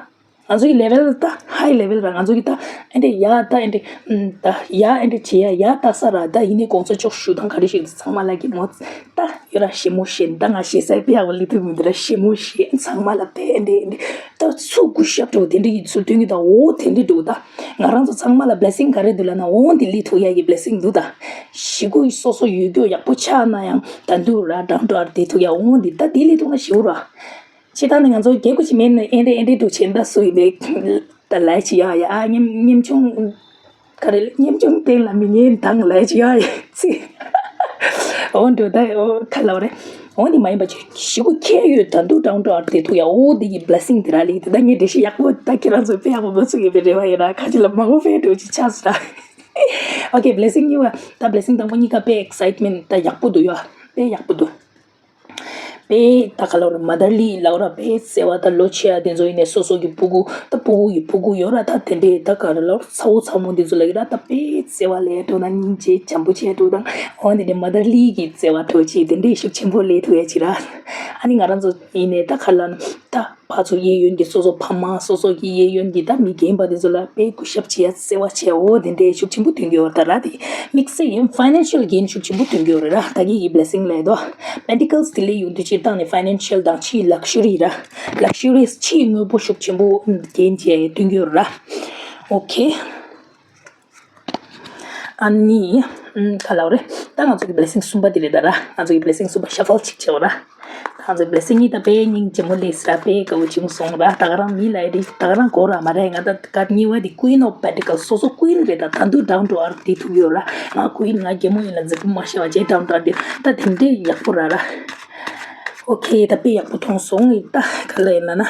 ང་ཚོ་གི་level་ད་high level་ར། ང་ཚོ་གི་ད་ཨེ་འདྲ་ཡ་ད་ཨེ་འདྲ་ཨམ་ད་ཡ་ཨེ་འདྲ་བྱེད་ཡ་ཡ་ད་ས་ར། ད་ཡིན་ནའི་གོང་ས་མཆོག་ཞུ་སྟངས་ག་རེ་ཞིག་ཚང་མ་ལ་གི་མོ་ད་ཡོད་ར། ཞེ་མོ་ཞེ་ད་ང་ཞེ་ས་དཔེ་ཡག་པོ་ལི་ཐུབ་མི་འདུག་ར། ཞེ་མོ་ཞེ་ཚང་མ་ལ་དཔེ་ཨེ་འདྲ་ཨེ་འདྲ་ད་ཚུར་གུས་ཞབས་འདྲ་བོ་དེ་འདྲ་ཡི་ཚུལ་སྟོན་གི་ད། འོ་དེ་འདྲ་འདྲ་བོ་ད་ང་རང་ཚོ་ཚང་མ་ལ་Blessing་ག་རེ་འདུག་ལབ་ན། འོ་འདི་ལི་ཐུག་ཡ་གི་Blessing་འདུག་ད། ཞེ་པོ་སོ་སོ་ཡོད་རྒྱུ་ཡག་པོ་ཆགས་ན་ཡང་ད་འདུག་ར། down to earth་དེ་ཐུག་ཡ། འོ་འདི་ད་དེ་ལི་ཐུག་ན་ཞེ་པོ་ར། སྤྱིར་བཏང་ནི་ང་ཚོ་རྒྱལ་ཁབ་ཅིག་མེད་ན་ཨེ་འདྲ་ཨེ་འདྲ་འདུག་བྱེད་ད་སུ་ཡིན་ནའི་ད་ལས་ཅི་ཡ་ཡ། ཨ་ཉམ་ཉམ་ཆུང་ག་རེ་ལ་ཉམ་ཆུང་སྟེང་ལ་མི་ངན་དང་ལས་ཅི་ཡ་ཡ་ཚི། འོ་འདྲ་ད་འོ་ག་ལབ་དགོས་རེད། འོ་འདི་མ་ཡིན་པ་ཅིག་ཞེ་པོ་ཁྱད་ཡོད་ད་འདུག down to earth་དེ་ཐུག་ཡ། འོ་འདི་གི་Blessing་དེ་ར་ལི་དེ་ད་ངས་འགྲེལ་བཤད་ཡག་པོ་ད་ཁྱེད་རང་ཚོ་དཔེ་ཡག་པོ་མ་ཚུགས་ཡོད་པའི་རེ་བ་ཡོད་ར། ཁ་ཅིག་ལ་མ་གོ་བས་འགྲོ་ཅིག་ཆགས་སོང་ར། Okay། Blessing་གཉིས་པ་ད་Blessing་དང་པོ་གཉིས་ཀ་དཔེ་excitement་ད་ཡག་པོ་འདུག་ཡ། དཔེ་ཡག་པོ་འདུག་དཔེ་ད་ག་ལབ་དགོས་རེད། motherly་ལབ་དགོས་ར། དཔེ་བརྩེ་བ་ད་ལོ་ཆེ་ཡ་དེ་ཚོ་ཡིན་ནའི་སོ་སོ་གི་ཕྲུ་གུ་ད་ཕྲུ་གུ་ཡི་ཕྲུ་གུ་ཡོད་ར། ད་དེ་འདྲའི་ད་ག་རེ་ལབ་དགོས་རེད། ཚ་བོ་ཚ་མོ་དེ་ཚོ་ལ་ཡོད་ར། ད་དཔེ་བརྩེ་བ་ལས་འགྲོ་དང་སྙིང་རྗེ་འཇམ་པོ་བྱས་འགྲོ་དང་། འོ་དེ་འདྲའི་motherly་གི་བརྩེ་བ་འདྲ་བོ་ཅིག་དེ་འདྲའི་ཤུགས་ཆེན་པོ་སླེབས་ཐུབ་ཡ་ཅིག་ར། ཨ་ནི་ང་རང་ཚོ་ཡིན་ནའི་ད་ག་ལབ་ན་ད་ཕར་ཚུར་གཡས་གཡོན་གྱི་སོ་སོ་ཕ་མ་སོ་སོ་གི་གཡས་གཡོན་གྱི་ད་མི་རྒན་པ་དེ་ཚོ་ལ་དཔེ་གུས་ཞབས་བྱེད་ཡ་བརྩེ་བ་བྱེད་ཡ། འོ་དེ་འདྲའི་ཤུགས་ཆེན་པོ་སྟོན་གྱི་ཡོད་རེད་ད་ར། དེ་དམིགས་བསལ་ཡིན་financial་gain་ཤུགས་ཆེན་པོ་སྟོན་གྱི་ཡོད་རེད་ར། ད་གི་གི་Blessing་ལབ་དོ། Pentacles་དེ་ལས་ཡོང་དུས་སྤྱིར་བཏང་ནས་financial་དང་ཕྱིའི་luxury་ར། Luxury་ཕྱིའི་དངོས་པོ་ཤུགས་ཆེན་པོ་gain་བྱེད་ཡ་སྟོན་གྱི་ཡོད་རེད་ར། Okay། ཨ་ནི་ཨམ་ག་ལབ་དགོས་རེད། ད་ང་ཚོ་གི་Blessing་གསུམ་པ་དེ་རེད་ད་ར། ང་ཚོ་གི་Blessing་གསུམ་པ་shuffle་ཅིག་བྱེད་དགོས་ར། ད་ང་ཚོ་གི་Blessing་གཉིས་ད་དཔེ་སྙིང་རྗེ་མོ་སླེབས་སོང་ར། དཔེ་དགའ་བོ་བྱུང་སོང་ར། ད་ག་རང་མི་ལ་ཡ་དེ་ད་ག་རང་གོ་ར་མ་རེད། ང་ད་ག་གཉིས་པ་དེ་Queen of Pentacles་སོ་སོ་Queen་རེད་ད། ད་དུང་down to earth་དེ་ཐུག་ཡོད་ར། ང་Queen་ང་རྒན་མོ་ཡིན་ལ་མཛེས་པོ་མ་ཤེས་པ་བྱས་down to earth་དེ་ད་དེ་འདྲའི་ཡག་པོ་ར་ར། Okay། ད་དཔེ་ཡག་པོ་མཐོང་སོང་ངས། ད་ག་ལ་ཡིན་ན་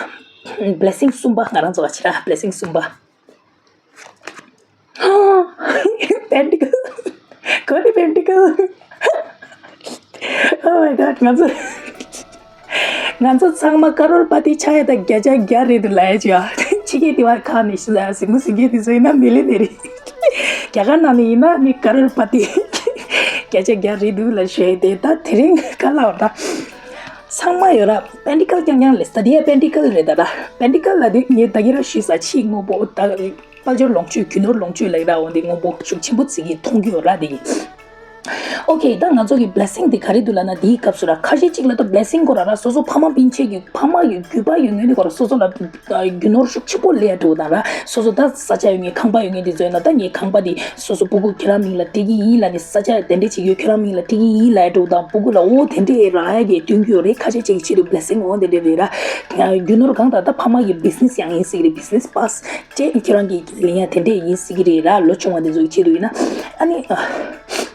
ན་Blessing་གསུམ་པ་ང་རང་ཚོ་བ་ཆེ་ར། Blessing་གསུམ་པ། Pentacle. གོ་ནི་Pentacle. Oh my god. ང་ཚོ་ང་ཚོ་ཚང་མ་ཀ་རོར་པ་ཏི་ཆགས་ཡ་ད་བརྒྱ་ཆ་བརྒྱ་རེད་འདུག་ལབ་ཡ་ཅིག་ཡ། ཕྱི་རྒྱལ་དེ་བར་ཁག་ནས་ཤི་ལ་ཟིང་མོ་ཟིང་རྒྱལ་དེ་ཚོ་ཡིན་ན་མི་ལི་ནི་རེད། རྒྱ་གར་ནང་ནས་ཡིན་ན་ནི་ཀ་རོར་པ་ཏི་བརྒྱ་ཆ་བརྒྱ་རེད་འདུག་ལབ་ཞུ་ཡ་དེ། ད་དེ་རིང་ག་ལབ་དགོས་རེད་ད། ཚང་མ་ཡོད་ར། Pentacle་རྐྱང་རྐྱང་ལས་ད་དེ་ཡ་Pentacle་རེད་ད་ར། Pentacle་ལབ་དུས་ངས་ད་གིན་ར་ཞུས་ས་ཕྱིའི་དངོས་པོ་ད་དཔལ་འབྱོར་ལོངས་སྤྱོད་རྒྱུ་ནོར་ལོངས་སྤྱོད་ལབ་ཀྱི་ར། འོ་འདི་དངོས་པོ་ཤུགས་ཆེན་པོ་ཅིག་གིས་མཐོང་གི་ཡོད་ར་དེ་གིས། Okay། ད་ང་ཚོ་གི་Blessing་དེ་ག་རེ་འདུག་ལབ་ན། དེའི་སྐབས་སུ་ར་ཁ་ཤས་ཅིག་ལ་ད་Blessing་སྐོར་ར་ར་སོ་སོ་ཕ་མ་སྤུན་མཆེད་ཀྱི་ཕ་མ་ཡི་རྒྱུད་པ་ཡོད་ངེས་དེ་སྐོར་ར་སོ་སོ་ལ་རྒྱུ་ནོར་ཤུགས་ཆེན་པོ་སླེབས་འགྲོ་དང་ར། སོ་སོ་ད་ས་ཆ་ཡོད་ངེས་ཁང་པ་ཡོད་ངེས་དེ་ཚོ་ཡིན་ན་ད་ངའི་ཁང་པ་དེ་སོ་སོ་སྤུ་གུ་ཁྱེད་རང་མིང་ལ་སྤྲད་ཀྱི་ཡིན་ལབ་ནས། ས་ཆ་དེ་འདྲས་ཅིག་ཡོད་ཁྱེད་རང་མིང་ལ་སྤྲད་ཀྱི་ཡིན་ལབ་འགྲོ་དང་། སྤུ་གུ་ལ་འོ་དེ་འདྲས་རག་ཡ་གི་སྟོན་གྱི་ཡོད་རེད། ཁ་ཤས་ཅིག་གི་ཆེད་དུ་Blessing་འོ་དེ་འདྲས་རེད་ར། རྒྱུ་ནོར་གང་ལྟར་ད་ཕ་མ་གི་business་ཡང་ཡིན་སྲིད་ཀྱི་རེད། Business pass་སྤྲད་ཁྱེད་རང་གི་ལེན་ཡ་དེ་འདྲས་ཡིན་སྲིད་ཀྱི་རེད་ར། ལོ་ཆུང་བ་དེ་ཚོ་གི་ཆེད་དུ་ཡིན་ན། ཨ་ནི་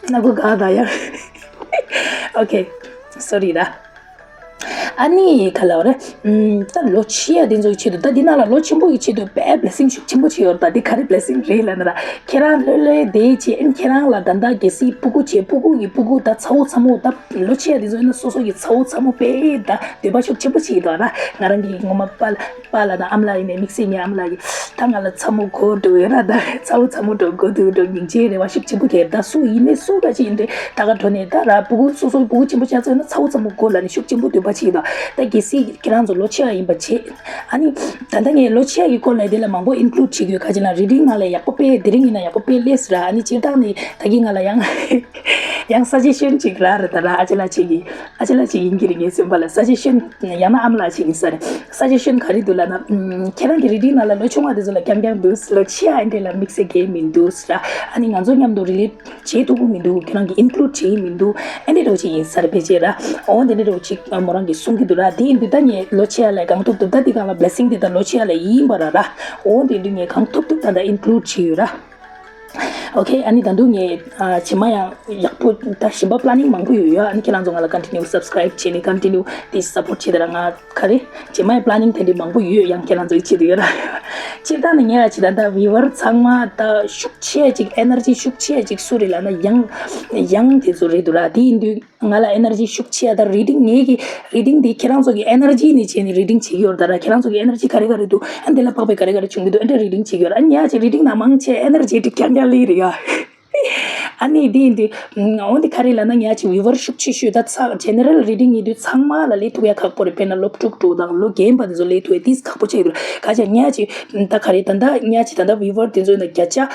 སྣ་སྒོ་འགག་ད་ཡ། Okay། Sorry་ར། ཨ་ནི་ག་ལབ་རེད། ཨུམ། ད་ལོ་ཆེ་ཡ་དེ་ཚོ་གི་ཆེད་དུ། ད་འདི་ནང་ལ་ལོ་ཆེན་པོ་གི་ཆེད་དུ་དཔེ་བི་ལེ་སིང་ཤུགས་ཆེན་པོ་ཆེ་ཡོད་རེད། ད་འདི་ག་རེ་བི་ལེ་སིང་རེད་ལབ་ན་ར། ཁྱེད་རང་ལྷོད་ལྷོད་བསྡད་བྱས། ཨ་ནི་ཁྱེད་རང་ལ་ད་ལྟ་གལ་སྲིད་སྤུ་གུ་བྱས། སྤུ་གུ་གི་སྤུ་གུ་ད་ཚ་བོ་ཚ་མོ། ད་ལོ་ཆེ་ཡ་དེ་ཚོ་ཡིན་ན་སོ་སོ་གི་ཚ་བོ་ཚ་མོ་དཔེ་ད་འདོད་པ་ཤུགས་ཆེན་པོ་ཆེ་ཡོད་ར། ང་རང་གི་ངོ་མ་པ་ལ་པཱ་ལགས་དང་ཨ་མ་ལགས་ཡིན་ནའི་དམིགས་བསལ་ངའི་ཨ་མ་ལགས་ཀྱིས་ད་ང་ལ་ཚ་མོ་དགོས་འདུག་ཡོད་ར། ད་ཚ་བོ་ཚ་མོ་འགྲོ་དགོས་འདུག་འགྲོ། སྙིང་རྗེའི་རེ་བ་ཤུགས་ཆེན་པོ་བྱས། ད་སུ་ཡིན་ནའི་སུ་འདྲ་ཅིག་ཡིན་དུས་ད་ག་འགྲོ་ནས་ད་ར་སྤུ་གུ་སོ་སོ་སྤུ་གུ་ཆེན་པོ་ཆགས་ཚར་ན་ཚ་བོ་ཚ་མོ་དགོས་ལབ་ནས་ཤུགས་ཆེན་པོ་འདོད་པ་བྱེད་ཀྱི་འདུག་ད་གལ་སྲིད་ཁྱེད་རང་ཚོ་ལོ་ཆེ་བ་ཡིན་པ་བྱས། ཨ་ནི་ད་ལྟ་ངས་ལོ་ཆེ་བ་ཡི་སྐོར་ལ་དེ་ལ་མང་པོ་ཨིན་ཀླུ་ཌི་བྱེད་དགོས། ག་ཅི་ན་རི་ཌིང་ནང་ལ་ཡག་པོ་དཔེ་དེ་རིང་ཡིན་ན་ཡག་པོ་དཔེ་སླེབས་སོང་ར། ཨ་ནི་སྤྱིར་བཏང་ནས་ད་གིན་ང་ལ་ཡང་ཡང་སཱ་ཇེ་ཤན་ཅིག་རག་རེད། ད་ར་ཨ་ཅེ་ལགས་ཅིག་གིས། ཨ་ཅེ་ལགས་ཅིག་ཡིན་གྱི་རེད། ངའི་སེམས་པ་ལ་སཱ་ཇེ་ཤན། ཡང་ན་ཨ་མ་ལགས་ཅིག་ཡིན་ས་རེད། སཱ་ཇེ་ཤན་ག་རེ་འདུག་ལབ་ན། ཨམ། ཁྱེད་རང་གི་རི་ཌིང་ནང་ལ་ལོ་ཆུང་བ་དེ་ཚོ་ལ་རྐྱང་རྐྱང་འདུག་ལོ་ཆེ་བ་ཨ་འདྲས་ལ་དམིགས་བསལ་གང་ཡང་མི་འདུག་ཟེར་ར། ཨ་ནི་ང་ཚོ་མཉམ་དུ་རི་ལེ་ཊི་བྱེད་ཐུབ་ཀྱི་མི་འདུག་ཁྱེད་རང་གིས་ཨིན་ཀླུ་ཌི་བྱེད་ཀྱི་མི་འདུག་ཨ་འདྲས་འདྲ་བོ་ཅིག་ཡིན་ས་རེད། ཕལ་ཆེར་ར། འོ་དེ་འདྲས་འདྲ་བོ་ཅིག་མོ་རང་གིས་གསུང་གི་འདུག་ར། དེ་ཡིན་དུས་ད་ངས་ལོ་ཆེ་བ་ལ་གང་ཐུབ་ཐུབ། ད་འདི་སྒང་ལ་བི་ལེ་སིང་དེ་ད་ལོ་ཆེ་བ་ལ་ཡིན་པ་ར་ར། འོ་དེ་འདྲས་ངས་གང་ཐུབ་ཐུབ་ད་ད་ཨིན་ཀླུ་ཌི་བྱས་ཡོད་ར། ཨོ་ཁེ། ཨ་ནི་ད་དུང་ངས་ཨ་རྗེས་མ་ཡང་ཡག་པོ། ད་གཞན་པ་པི་ལ་ནིང་མང་པོ་ཡོད་ཡོད། ཨ་ནི་ཁྱེད་རང་ཚོ་ང་ལ་ཀོན་ཊི་ནིའུ་སབ་སི་ཀི་རེབ་བྱས་ནས་ཀོན་ཊི་ནིའུ་དེ་སབ་པོར་ཊི་བྱེད་དེ་ར། ང་ག་རེ་རྗེས་མ་ཡང་པི་ལ་ནིང་དེ་འདྲ་མང་པོ་ཡོད། ཡང་ཁྱེད་རང་ཚོའི་ཆེད་དུ་ཡོད་ར། སྤྱིར་བཏང་ནས་ངས་ཨ་ཅི་ད་ལྟ་བི་ཝར་ཚང་མ་ད་ཤུགས་ཆེ་ཅིག་ཨེ་ནར་ཇི་ཤུགས་ཆེ་ཅིག་སུ་རེད་ལབ་ན་ཡང་ཡང་དེ་ཚོ་རེད་འདུག་ར། དེ་ཡིན་དུས་ང་ལ་ཨེ་ནར་ཇི་ཤུགས་ཆེ་ཡ། ད་རི་ཌིང་ངེད་ཀྱི་རི་ཌིང་འདི་ཁྱེད་རང་ཚོ་གི་ཨེ་ནར་ཇི་ནས་བྱས་ནས་རི་ཌིང་བྱེད་ཀྱི་ཡོད་རེད་ད་ར། ཁྱེད་རང་ཚོ་གི་ཨེ་ནར་ཇི་ག་རེ་ག་རེ་འདུག་ཨ་འདི་ལ་དཔག་པའི་ག་རེ་ག་རེ་བྱུང་གི་འདུག་ཨ་འདྲ་རི་ཌིང་བྱེད་ཀྱི་ཡོད་རེད། ཨ་ཉག་ཅིག་རི་ཌིང་ནང་མང་ཆེ་ཨེ་ནར་ཇི་ཊིག་རྐྱང་རྐྱང་སླེབས་རེད་ཡ། ཨ་ནི་འདི་ཡིན་དུས་འོ་འདི་ག་རེ་ལབ་ན་ཉག་ཅིག་བི་ཝར་ཤུགས་ཆེ་ཤོས་ད་ཚ་ཇེ་ནེ་རལ་རི་ཌིང་ཡིན་དུས་ཚང་མ་ལ་སླེབས་ཐུབ་ཡ་ཁག་པོ་རེད། དཔེར་ན་སློབ་ཕྲུག་ཕྲུག་དང་ལོ་རྒན་པ་དེ་ཚོ་སླེབས་ཐུབ་ཡ་དེས་ཁག་པོ་ཆགས་ཀྱི་འདུག་ག་ཅིག་ཉག་ཅིག་ད་ག་རེ་ད་ད་ཉག་ཅིག་ད་ད་བི་ཝར་དེ་ཚོ་ཡིན་ན་བརྒྱ་ཆ་ཨ།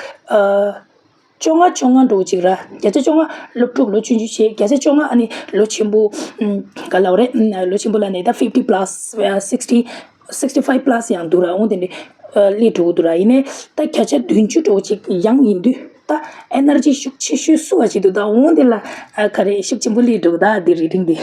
བཅོ་ལྔ་བཅོ་ལྔ་འདྲ་བོ་ཅིག་ར། བརྒྱ་ཆ་བཅོ་ལྔ་སློབ་ཕྲུག་ལོ་ཆུང་ཆུང་བྱས། བརྒྱ་ཆ་བཅོ་ལྔ་ཨ་ནི་ལོ་ཆེན་པོ། ཨམ། ག་ལབ་རེད། ཨམ། ལོ་ཆེན་པོ་ལབ་ནས་ད་ཕིབ་ཊི་པ་ལ་སི། ཨ། སིག་སི་ཊི། སིག་སི་ཊི་ཕའིབ་པ་ལ་སི་ཡང་འདུག་ར། འོ་དེ་འདྲ་ཨ་སླེབས་འགྲོ་གི་འདུག་ར། ཡིན་ནའི་ད་བརྒྱ་ཆ་བདུན་ཅུ་འདྲ་བོ་ཅིག་ཡང་ཡིན་དུས་ད་ཨེ་ནར་ཇི་ཤུགས་ཆེ་ཤོས་སུ་བ་ཅིག་འདུག་ད་འོ་དེ་ལ་ཨ་ག་རེ་ཤུགས་ཆེན་པོ་སླེབས་འགྲོ་གི་ད་འདི་རི་ཌིང་འདི།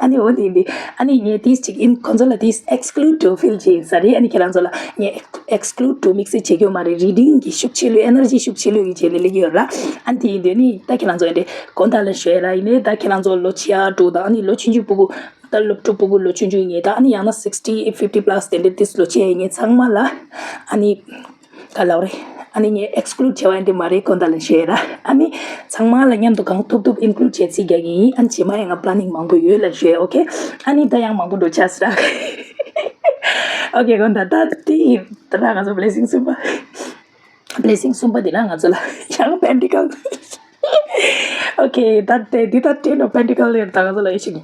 ཨ་ནི་འོ་དེ་འདི། ཨ་ནི་ངས་དེ་ཅིག་ཨིན། ཁོང་ཚོ་ལ་དེ་ཨེག་སི་ཀུ་ལུཌ་འགྲོ་ཕིལ་བྱས་ཡིན་ས་རེད། ཨ་ནི་ཁྱེད་རང་ཚོ་ལ་ངས་ཨེག་སི་ཀུ་ལུཌ་འགྲོ་དམིགས་བསལ་བྱེད་ཀྱི་ཡོད་མ་རེད། རི་ཌིང་གི་ཤུགས་ཆེ་ལོས། ཨེ་ནར་ཇི་ཤུགས་ཆེ་ལོས་ཀྱི་བྱས་ནས་སླེབས་ཀྱི་ཡོད་ར། ཨ་ནི་དེ་ཡིན་དུས་ནི་ད་ཁྱེད་རང་ཚོ་ཨ་འདྲས་དགོངས་དག་ལ་ཞུ་ཡ་ར། ཡིན་ནའི་ད་ཁྱེད་རང་ཚོ་ལོ་ཆེ་ཡ་འགྲོ་དང་། ཨ་ནི་ལོ་ཆུང་ཆུང་སྤུ་གུ་ད་སློབ་ཕྲུག་སྤུ་གུ་ལོ་ཆུང་ཆུང་ཡིན་ད། ཨ་ནི་ཡང་ན་སིག་སི་ཊི་ཕིབ་ཊི་པ་ལ་སི་དེ་འདྲས་དེ་ལོ་ཆེ་ཡ་ཡིན་ཚང་མ་ལ་ཨ་ནི། ག་ལབ་རེད། ཨ་ནི་ངས་ཨེག་སི་ཀུ་ལུཌ་བྱས་པ་འདི་མ་རེད། དགོངས་དག་ལ་ཞུ་ཡ་ར། ཨ་ནི་ཚང་མ་ལ་མཉམ་དུ་གང་ཐུབ་ཐུབ་ཨིན་ཀུ་ལུཌ་བྱེད་རྩིས་རྒྱག་གི་ཡིན། ཨ་ནི་རྗེས་མ་ཡང་ང་པི་ལ་ནིང་མང་པོ་ཡོད་ལབ་ཞུ་ཡ། ཨོ་ཁེ། ཨ་ནི་ད་ཡང་མང་པོ་འགྲོ་ཆགས་སི་ར། ཨོ་ཁེ། དགོངས་དག་ད་དེ་ཡིན། ད་ང་ཚོ་བི་ལེ་སིང་གསུམ་པ། བི་ལེ་སིང་གསུམ་པ་འདི་ན་ང་ཚོ་ལ་ཡང་པེན་ཊི་ཀལ། ཨོ་ཁེ། ད་དེ་འདི་ད་ཊེན་ཨོཕ་པེན་ཊི་ཀལ་ལ་ད་ང་ཚོ་ལ་ཡོད་ཞིག་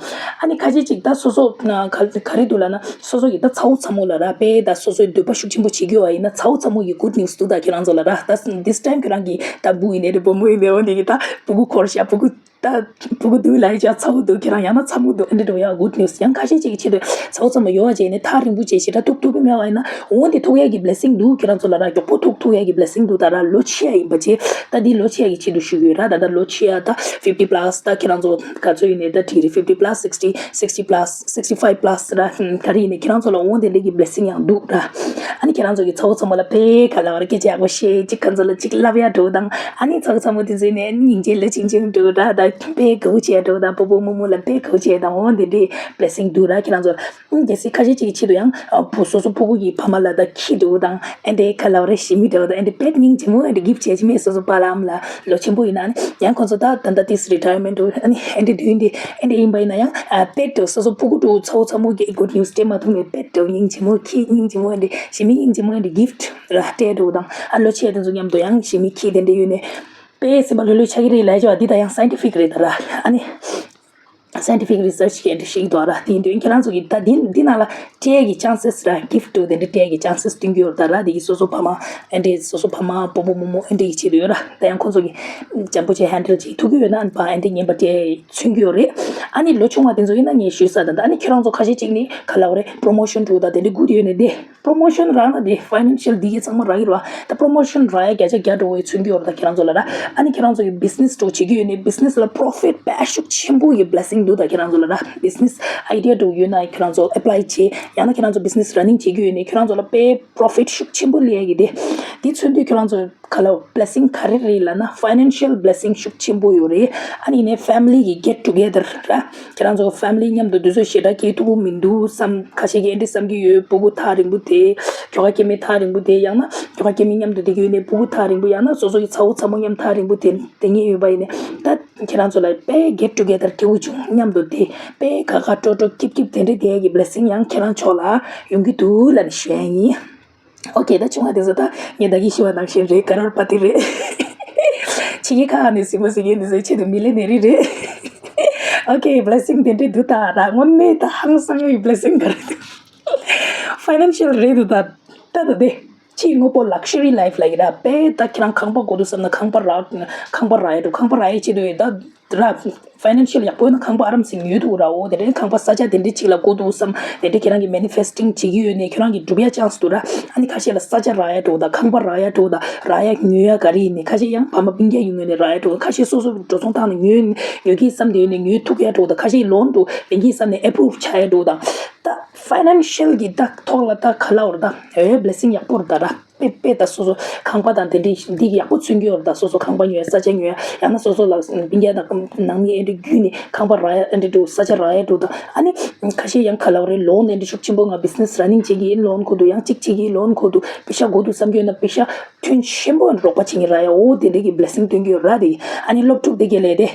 ཨ་ནི་ཁ་ཤས་ཅིག་ད་སོ་སོ་ན་ག་ག་རེ་འདུག་ལབ་ན། སོ་སོ་ཡི་ད་ཚ་བོ་ཚ་མོ་ལ་ར། དཔེ་ད་སོ་སོའི་འདོད་པ་ཤུགས་ཆེན་པོ་བྱེད་ཀྱི་ཡོད་པ་ཡིན་ན་ཚ་བོ་ཚ་མོ་ཡི་གུཌ་ནིའུ་སི་འདུག་ད་ཁྱེད་རང་ཚོ་ལ་ར། ད་དིས་ཊེམ་ཁྱེད་རང་གི་ད་བུ་ཡིན་ནའི་རེད། བུ་མོ་ཡིན་ནའི་འོ་འདི་གི་ད་སྤུ་གུ་འཁོར་ཤག་སྤུ་གུ་ད་སྤུ་གུ་འདུག་ལབ་ཡ་ཅག་ཚ་བོ་འདུག་ཁྱེད་རང་ཡང་ན་ཚ་མོ་འདུག་ཨ་འདྲ་འགྲོ་ཡ་གུཌ་ནིའུ་སི། ཡང་ཁ་ཤས་ཅིག་གི་ཆེད་དུ་ཚ་བོ་ཚ་མོ་ཡོད་པ་བྱས་ནས་ཐག་རིང་པོ་བྱས་ཞེ་དྲག་ཐུག་ཐུབ་ཀྱི་མེད་པ་ཡིན་ན། འོ་འདི་ཐུག་ཡ་གི་བི་ལེ་སིང་འདུག་ཁྱེད་རང་ཚོ་ལ་ར། མགྱོགས་པོ་ཐུག་ཐུག་ཡ་གི་བི་ལེ་སིང་འདུག་ད་ར་ལོ་ཆེ་ཡ་ཡིན་པ་བྱས། ད་འདི་ལོ་ཆེ་ཡ་གི་ཆེད་དུ་ཞུ་གི་ཡོད་ར། ད་ད་ལོ་ཆེ་ཡ་ད་ཕིབ་ཊི་པ་ལ་སི་ད་ཁྱེད་རང་ཚོ་ག་ཚོད་ཡིན་ནའི་ད་འགྲིག་རེད། ཕིབ་ཊི་པ་ལ་སི། སིག་སི་ཊི། སིག་སི་ཊི་པ་ལ་སི། སིག་སི་ཕའིབ་པ་ལ་སི་ར། ཧུམ། ག་རེ་ཡིན་ནའི་ཁྱེད་རང་ཚོ་ལ་འོ་དེ་འདྲ་གི་བི་ལེ་སིང་ཡང་འདུག་ར། ཨ་ནི་ཁྱེད་རང་ཚོ་གི་ཚ་བོ་ཚ་མོ་ལ་དཔེ་ག་ལབ་ར། སྐད་ཆ་ཡག་པོ་བཤད་ཅིག་ཁོང་ཚོ་ལ་ཅིག་ལབ་ཡ་འགྲོ་དང་། ཨ་ནི་ཚ་བོ་ཚ་མོ་དེ་ཚོ་ནས་སྙིང་རྗེ་ལ་ཆིང་ཆིང་འགྲོ་ར། ད་དཔེ་དགའ་བོ་བྱས་འགྲོ་དང་། སྤོ་བོ་རྨོ་མོ་ལ་དཔེ་དགའ་བོ་བྱས་དང་། འོ་དེ་འདྲའི་བི་ལེ་སིང་འདུག་ར་ཁྱེད་རང་ཚོ། ཨུམ། གལ་སྲིད་ཁ་ཤས་ཅིག་གི་ཆེད་དུ་ཡང་ཨ་བུ་སོ་སོ་སྤུ་གུ་གི་ཕ་མ་ལ་ད་ཁྱི་འདྲ་བོ་དང་། ཨེ་འདྲའི་ག་ལབ་རེད། ཞི་མི་འདྲ་བོ་དང་། ཨེ་འདྲའི་པེཊ་སྙིང་རྗེ་མོ་ཨེ་འདྲའི་གིཕ་ཊི་བྱས་ཅི་མེད། སོ་སོ་པཱ་ལགས་ཨ་མ་ལགས་ལོ་ཆེན་པོ་ཡིན་ན་ནི། ཡང་ཁོང་ཚོ་ད་ད་ལྟ་དེ་རི་ཊ་ཡར་མེན་ཊི་འདྲ་བོ། ཨ་ནི་ཨེ་འདྲའི་དུས་འདི་ཨེ་འདྲའི་ཡིན་པ་ཡིན་ན་ཡང་ཨ་པེཊ་འདྲ་བོ་སོ་སོ་སྤུ་གུ་འདྲ་བོ་ཚ་བོ་ཚ་མོ་གི་གུཌ་ནིའུ་སི་སྤྲད་མ་ཐུབ་ནའི་པེཊ་འདྲ་བོ་སྙིང་རྗེ་མོ་ཁྱི་སྙིང་རྗེ་མོ་ཨེ་འདྲའི་ཞི་མི་སྙིང་རྗེ་མོ་ཨེ་འདྲའི་གིཕ་ཊི་ར་སྤྲད་འདྲ་བོ་དང་། ཨ་ལོ་ཆེ་དེ་ཚོ་མཉམ་དུ་ཡང་ཞི་མི་ཁྱི་དེ་འདྲ་ཡོད་ནའི་དཔེ་སེམས་པ་ལྷོད་ལྷོད་ཆགས་ཀྱི་རེད་ལབ་ཡ་ཅིག་ཡོད་པ་འདི་ད་ཡང་སའིན་ཊི་ཕིག་རེད་ད་ར། ཨ་ནི། སའིན་ཊི་ཕིག་རི་སར་ཆི་གི་ཨེ་འདྲ་ཞིག་འདུག་ར། དེ་ཡིན་དུས་ཁྱེད་རང་ཚོ་གི་ད་འདི་འདི་ནང་ལ་སྤྲད་ཀྱི་ཅན་སེས་ར། གིཕ་ཊི་འདྲ་བོ་དེ་འདྲ་སྤྲད་ཀྱི་ཅན་སེས་སྟོན་གྱི་ཡོད་རེད་ད་ར། དེ་གི་སོ་སོ་ཕ་མ་ཨེ་འདྲའི་སོ་སོ་ཕ་མ་སྤོ་བོ་རྨོ་མོ་ཨེ་འདྲ་གི་ཆེད་དུ་ཡོད་ར། ད་ཡང་ཁོང་ཚོ་གི་འཇམ་པོ་བྱས་ཧན་ཌལ་བྱེད་ཐུབ་ཀྱི་ཡོད་ན་ཨ་ནི་ཕར་ཨེ་འདྲའི་རྔན་པ་སྤྲད་མཚོན་གྱི་ཡོད་རེད། ཨ་ནི་ལོ་ཆུང་བ་དེ་ཚོ་ཡིན་ན་ངས་ཞུས་ས་ད་ད་ཨ་ནི་ཁྱེད་རང་ཚོ་ཁ་ཤས་ཅིག་ནི་ག་ལབ་རེད། པོ་རོ་མོ་ཤན་འདྲ་བོ་ད་དེ་འདྲ་སྒུག་བསྡད་ཡོད་ནའི་དེ། པོ་རོ་མོ་ཤན་རག་ན་དེ་ཕའི་ནན་ཤལ་དེ་གའི་ཚང་མ་རག་གི་རེད་བ། ད་པོ་རོ་མོ་ཤན་རག་ཡ་བརྒྱ་ཆ་བརྒྱ་འགྲོ་བའི་མཚོན་གྱི་ཡོད་རེད། ད་ཁྱེད་རང་ཚོ་ལ་ར། ཨ་ནི་ཁྱེད་རང་ཚོ་གི་བི་ཛི་ནེ་སི་འདྲ་བོ་བྱེད་ཀྱི་ཡོད་ནའི་བི་ཛི་ནེ་སི་ལ་པོ་རོ་ཕིཊ་དཔེ་ཤུགས་ཆེན་པོ་ཡི་བི་ལེ་སིང་ འདུག་ད་ཁྱེད་རང་ཚོ་ལ་ར་business idea འདྲ་ཡོད་ན་ཁྱེད་རང་ཚོ་apply བྱེད། ཡང་ན་ཁྱེད་རང་ཚོ་business running བྱེད་ཀྱི་ཡོད་ན་ཁྱེད་རང་ཚོ་ལ་དཔེ་profit ཤུགས་ཆེན་པོ་སླེབས་ཡ་གི་དེ། དེ་མཚོན་དུས་ཁྱེད་རང་ཚོ་ག་ལ་blessing ག་རེ་རེད་ལབ་ན་financial blessing ཤུགས་ཆེན་པོ་ཡོད་རེད། ཨ་ནི་ནས་family གི་get together ར། ཁྱེད་རང་ཚོ་family མཉམ་དུ་དུས་ཚོད་ཞེ་དྲག་སྐྱེལ་ཐུབ་ཀྱི་མི་འདུག་བསམ། ཁ་ཤས་ཀྱིས་ཨེ་འདྲ་བསམ་གྱི་ཡོད། སྤུ་གུ་ཐག་རིང་པོ་དེ། ཁྱོ་ག་སྐྱེ་དམན་ཐག་རིང་པོ་དེ། ཡང་ན་ཁྱོ་ག་སྐྱེ་དམན་མཉམ་དུ་བསྡད་ཀྱི་ཡོད་ནས་སྤུ་གུ་ཐག་རིང་པོ། ཡང་ན་སོ་སོ་གི་ཚ་བོ་ཚ་མོ་མཉམ་ཐག་རིང་པོ་དེ་བསྡད་མཁན་ཡོད་པ་ཡིན་ནས། ད་ཁྱེད་རང་ཚོ་ལ་དཔེ་get together སྐྱིད་པོ་བྱུང་མཉམ་དུ་དེ། དཔེ་དགའ་དགའ་སྤྲོ་སྤྲོ་སྐྱིད་སྐྱིད་དེ་འདྲ་བསྡད་ཡ་གི་blessing ཡང་ཁྱེད་རང་ཕྱོགས་ལ་ཡོང་གི་འདུག་ལབ་ནས་ཞུ་ཡ་ཡིན། ཨོ་ཁེ། ད་ཆུང་བ་དེ་ཚོ་ད་ངས་ད་གིན་ཞུས་པ་ནང་བཞིན་རེད། ཀ་རོར་པ་ཏི་རེད། ཕྱི་རྒྱལ་ཁག་ནས་གཟིགས་པ་གཟིགས་མཁན་དེ་ཚོའི་ཆེད་དུ་མི་ལི་ནེ་རི་རེད། ཨོ་ཁེ། blessing དེ་འདྲ་འདུག་ད་ར། དངོས་གནས་ད་ཧང་སང་ཡ་ཡི་blessing ག་རེ་འདུག financial རེད་འདུག་ད་ད་ད་དེ། ཕྱིའི་དངོས་པོ་luxury life ལབ་ཀྱི་ར། དཔེ་ད་ཁྱེད་རང་ཁང་པ་དགོས་འདུག་བསམ་ན་ཁང་པ་རག་ཁང་པ་རག་ཡ་འགྲོ། ཁང་པ་རག་ཡ་ཆེད་དུ་ད་ར། financial ཡག་པོ་ཡོད་ན་ཁང་པ་ཨ་རམ་སེ་ཉོས་འདུག་ར། འོ་དེ་འདྲའི་ཁང་པ་ས་ཆ་དེ་འདྲའི་ཅིག་ལ་དགོས་འདུག་བསམ། དེ་འདྲའི་ཁྱེད་རང་གིས་manifesting བྱེད་ཀྱི་ཡོད་ནས་ཁྱེད་རང་གིས་སྒྲུབ་ཡ་chance འདུག་ར། ཨ་ནི་ཁ་ཤས་ལ་ས་ཆ་རག་ཡ་འགྲོ་ད། ཁང་པ་རག་ཡ་འགྲོ་ད། རག་ཡ་ཉོ་ཡ་ག་རེ་ཡིན་ནས། ཁ་ཤས་ཡང་ཕ་མ་སྤུན་ཀྱག་ཡོད་ངོས་ནས་རག་ཡ་འགྲོ་ད། ཁ་ཤས་སོ་སོ་འགྲོ་སོང་བཏང་ནས་ཉོས་ཉོ་གི་བསམ་དེ་ཡོད་ནས་ཉོ་ཐུབ་ཡ་འགྲོ་ད། ཁ་ཤས་loan དུ་ལེན་གི་བསམ་ནས་approve བྱ་ཡ་འགྲོ་ད། ད་financial གི་ད་ཐོག་ལ་ད་ག་ལ་འོར་ད་ཨེ་blessing ཡག་པོ་རེད་ད་ར། དཔེ་དཔེ་ད་སོ་སོ་ཁང་པ་དང་དེ་འདྲའི་འདི་གི་ཡག་པོ་མཚོན་གྱི་ཡོད་རེད་ད། སོ་སོ་ཁང་པ་ཉོ་ཡ། ས་ཆ་ཉོ་ཡ། ཡང་ན་སོ་སོ་ལ་སྤུན་ཀྱག་དང་ནང་མི་ཨེ་འདྲ་བརྒྱུད་ནས་ཁང་པ་རག་ཡ་ཨེ་འདྲ་འདུག་ས་ཆ་རག་ཡ་འདུག་ད། ཨ་ནི་ཁ་ཤས་ཡང་ག་ལ་བ་རེད། loan ཨེ་འདྲ་ཤུགས་ཆེན་པོ་ང་business running བྱེད་ཀྱི་ཡིན། loan དགོས་འདུག་ཡང་གཅིག་བྱེད་ཀྱི་ཡིན། loan དགོས་འདུག་པེ་ཤ་དགོས་འདུག་བསམ་གྱི་ཡོད་ན་པེ་ཤ་ཐོན་ཆེན་པོ་རོགས་པ་བྱེད་ཀྱི་ར་ཡ། འོ་དེ་འདྲ་གི་blessing སྟོན་གྱི་ཡོད་ར་དེ། ཨ་ནི་སློབ་ཕྲུག་དེ་གས་ལས་དེ།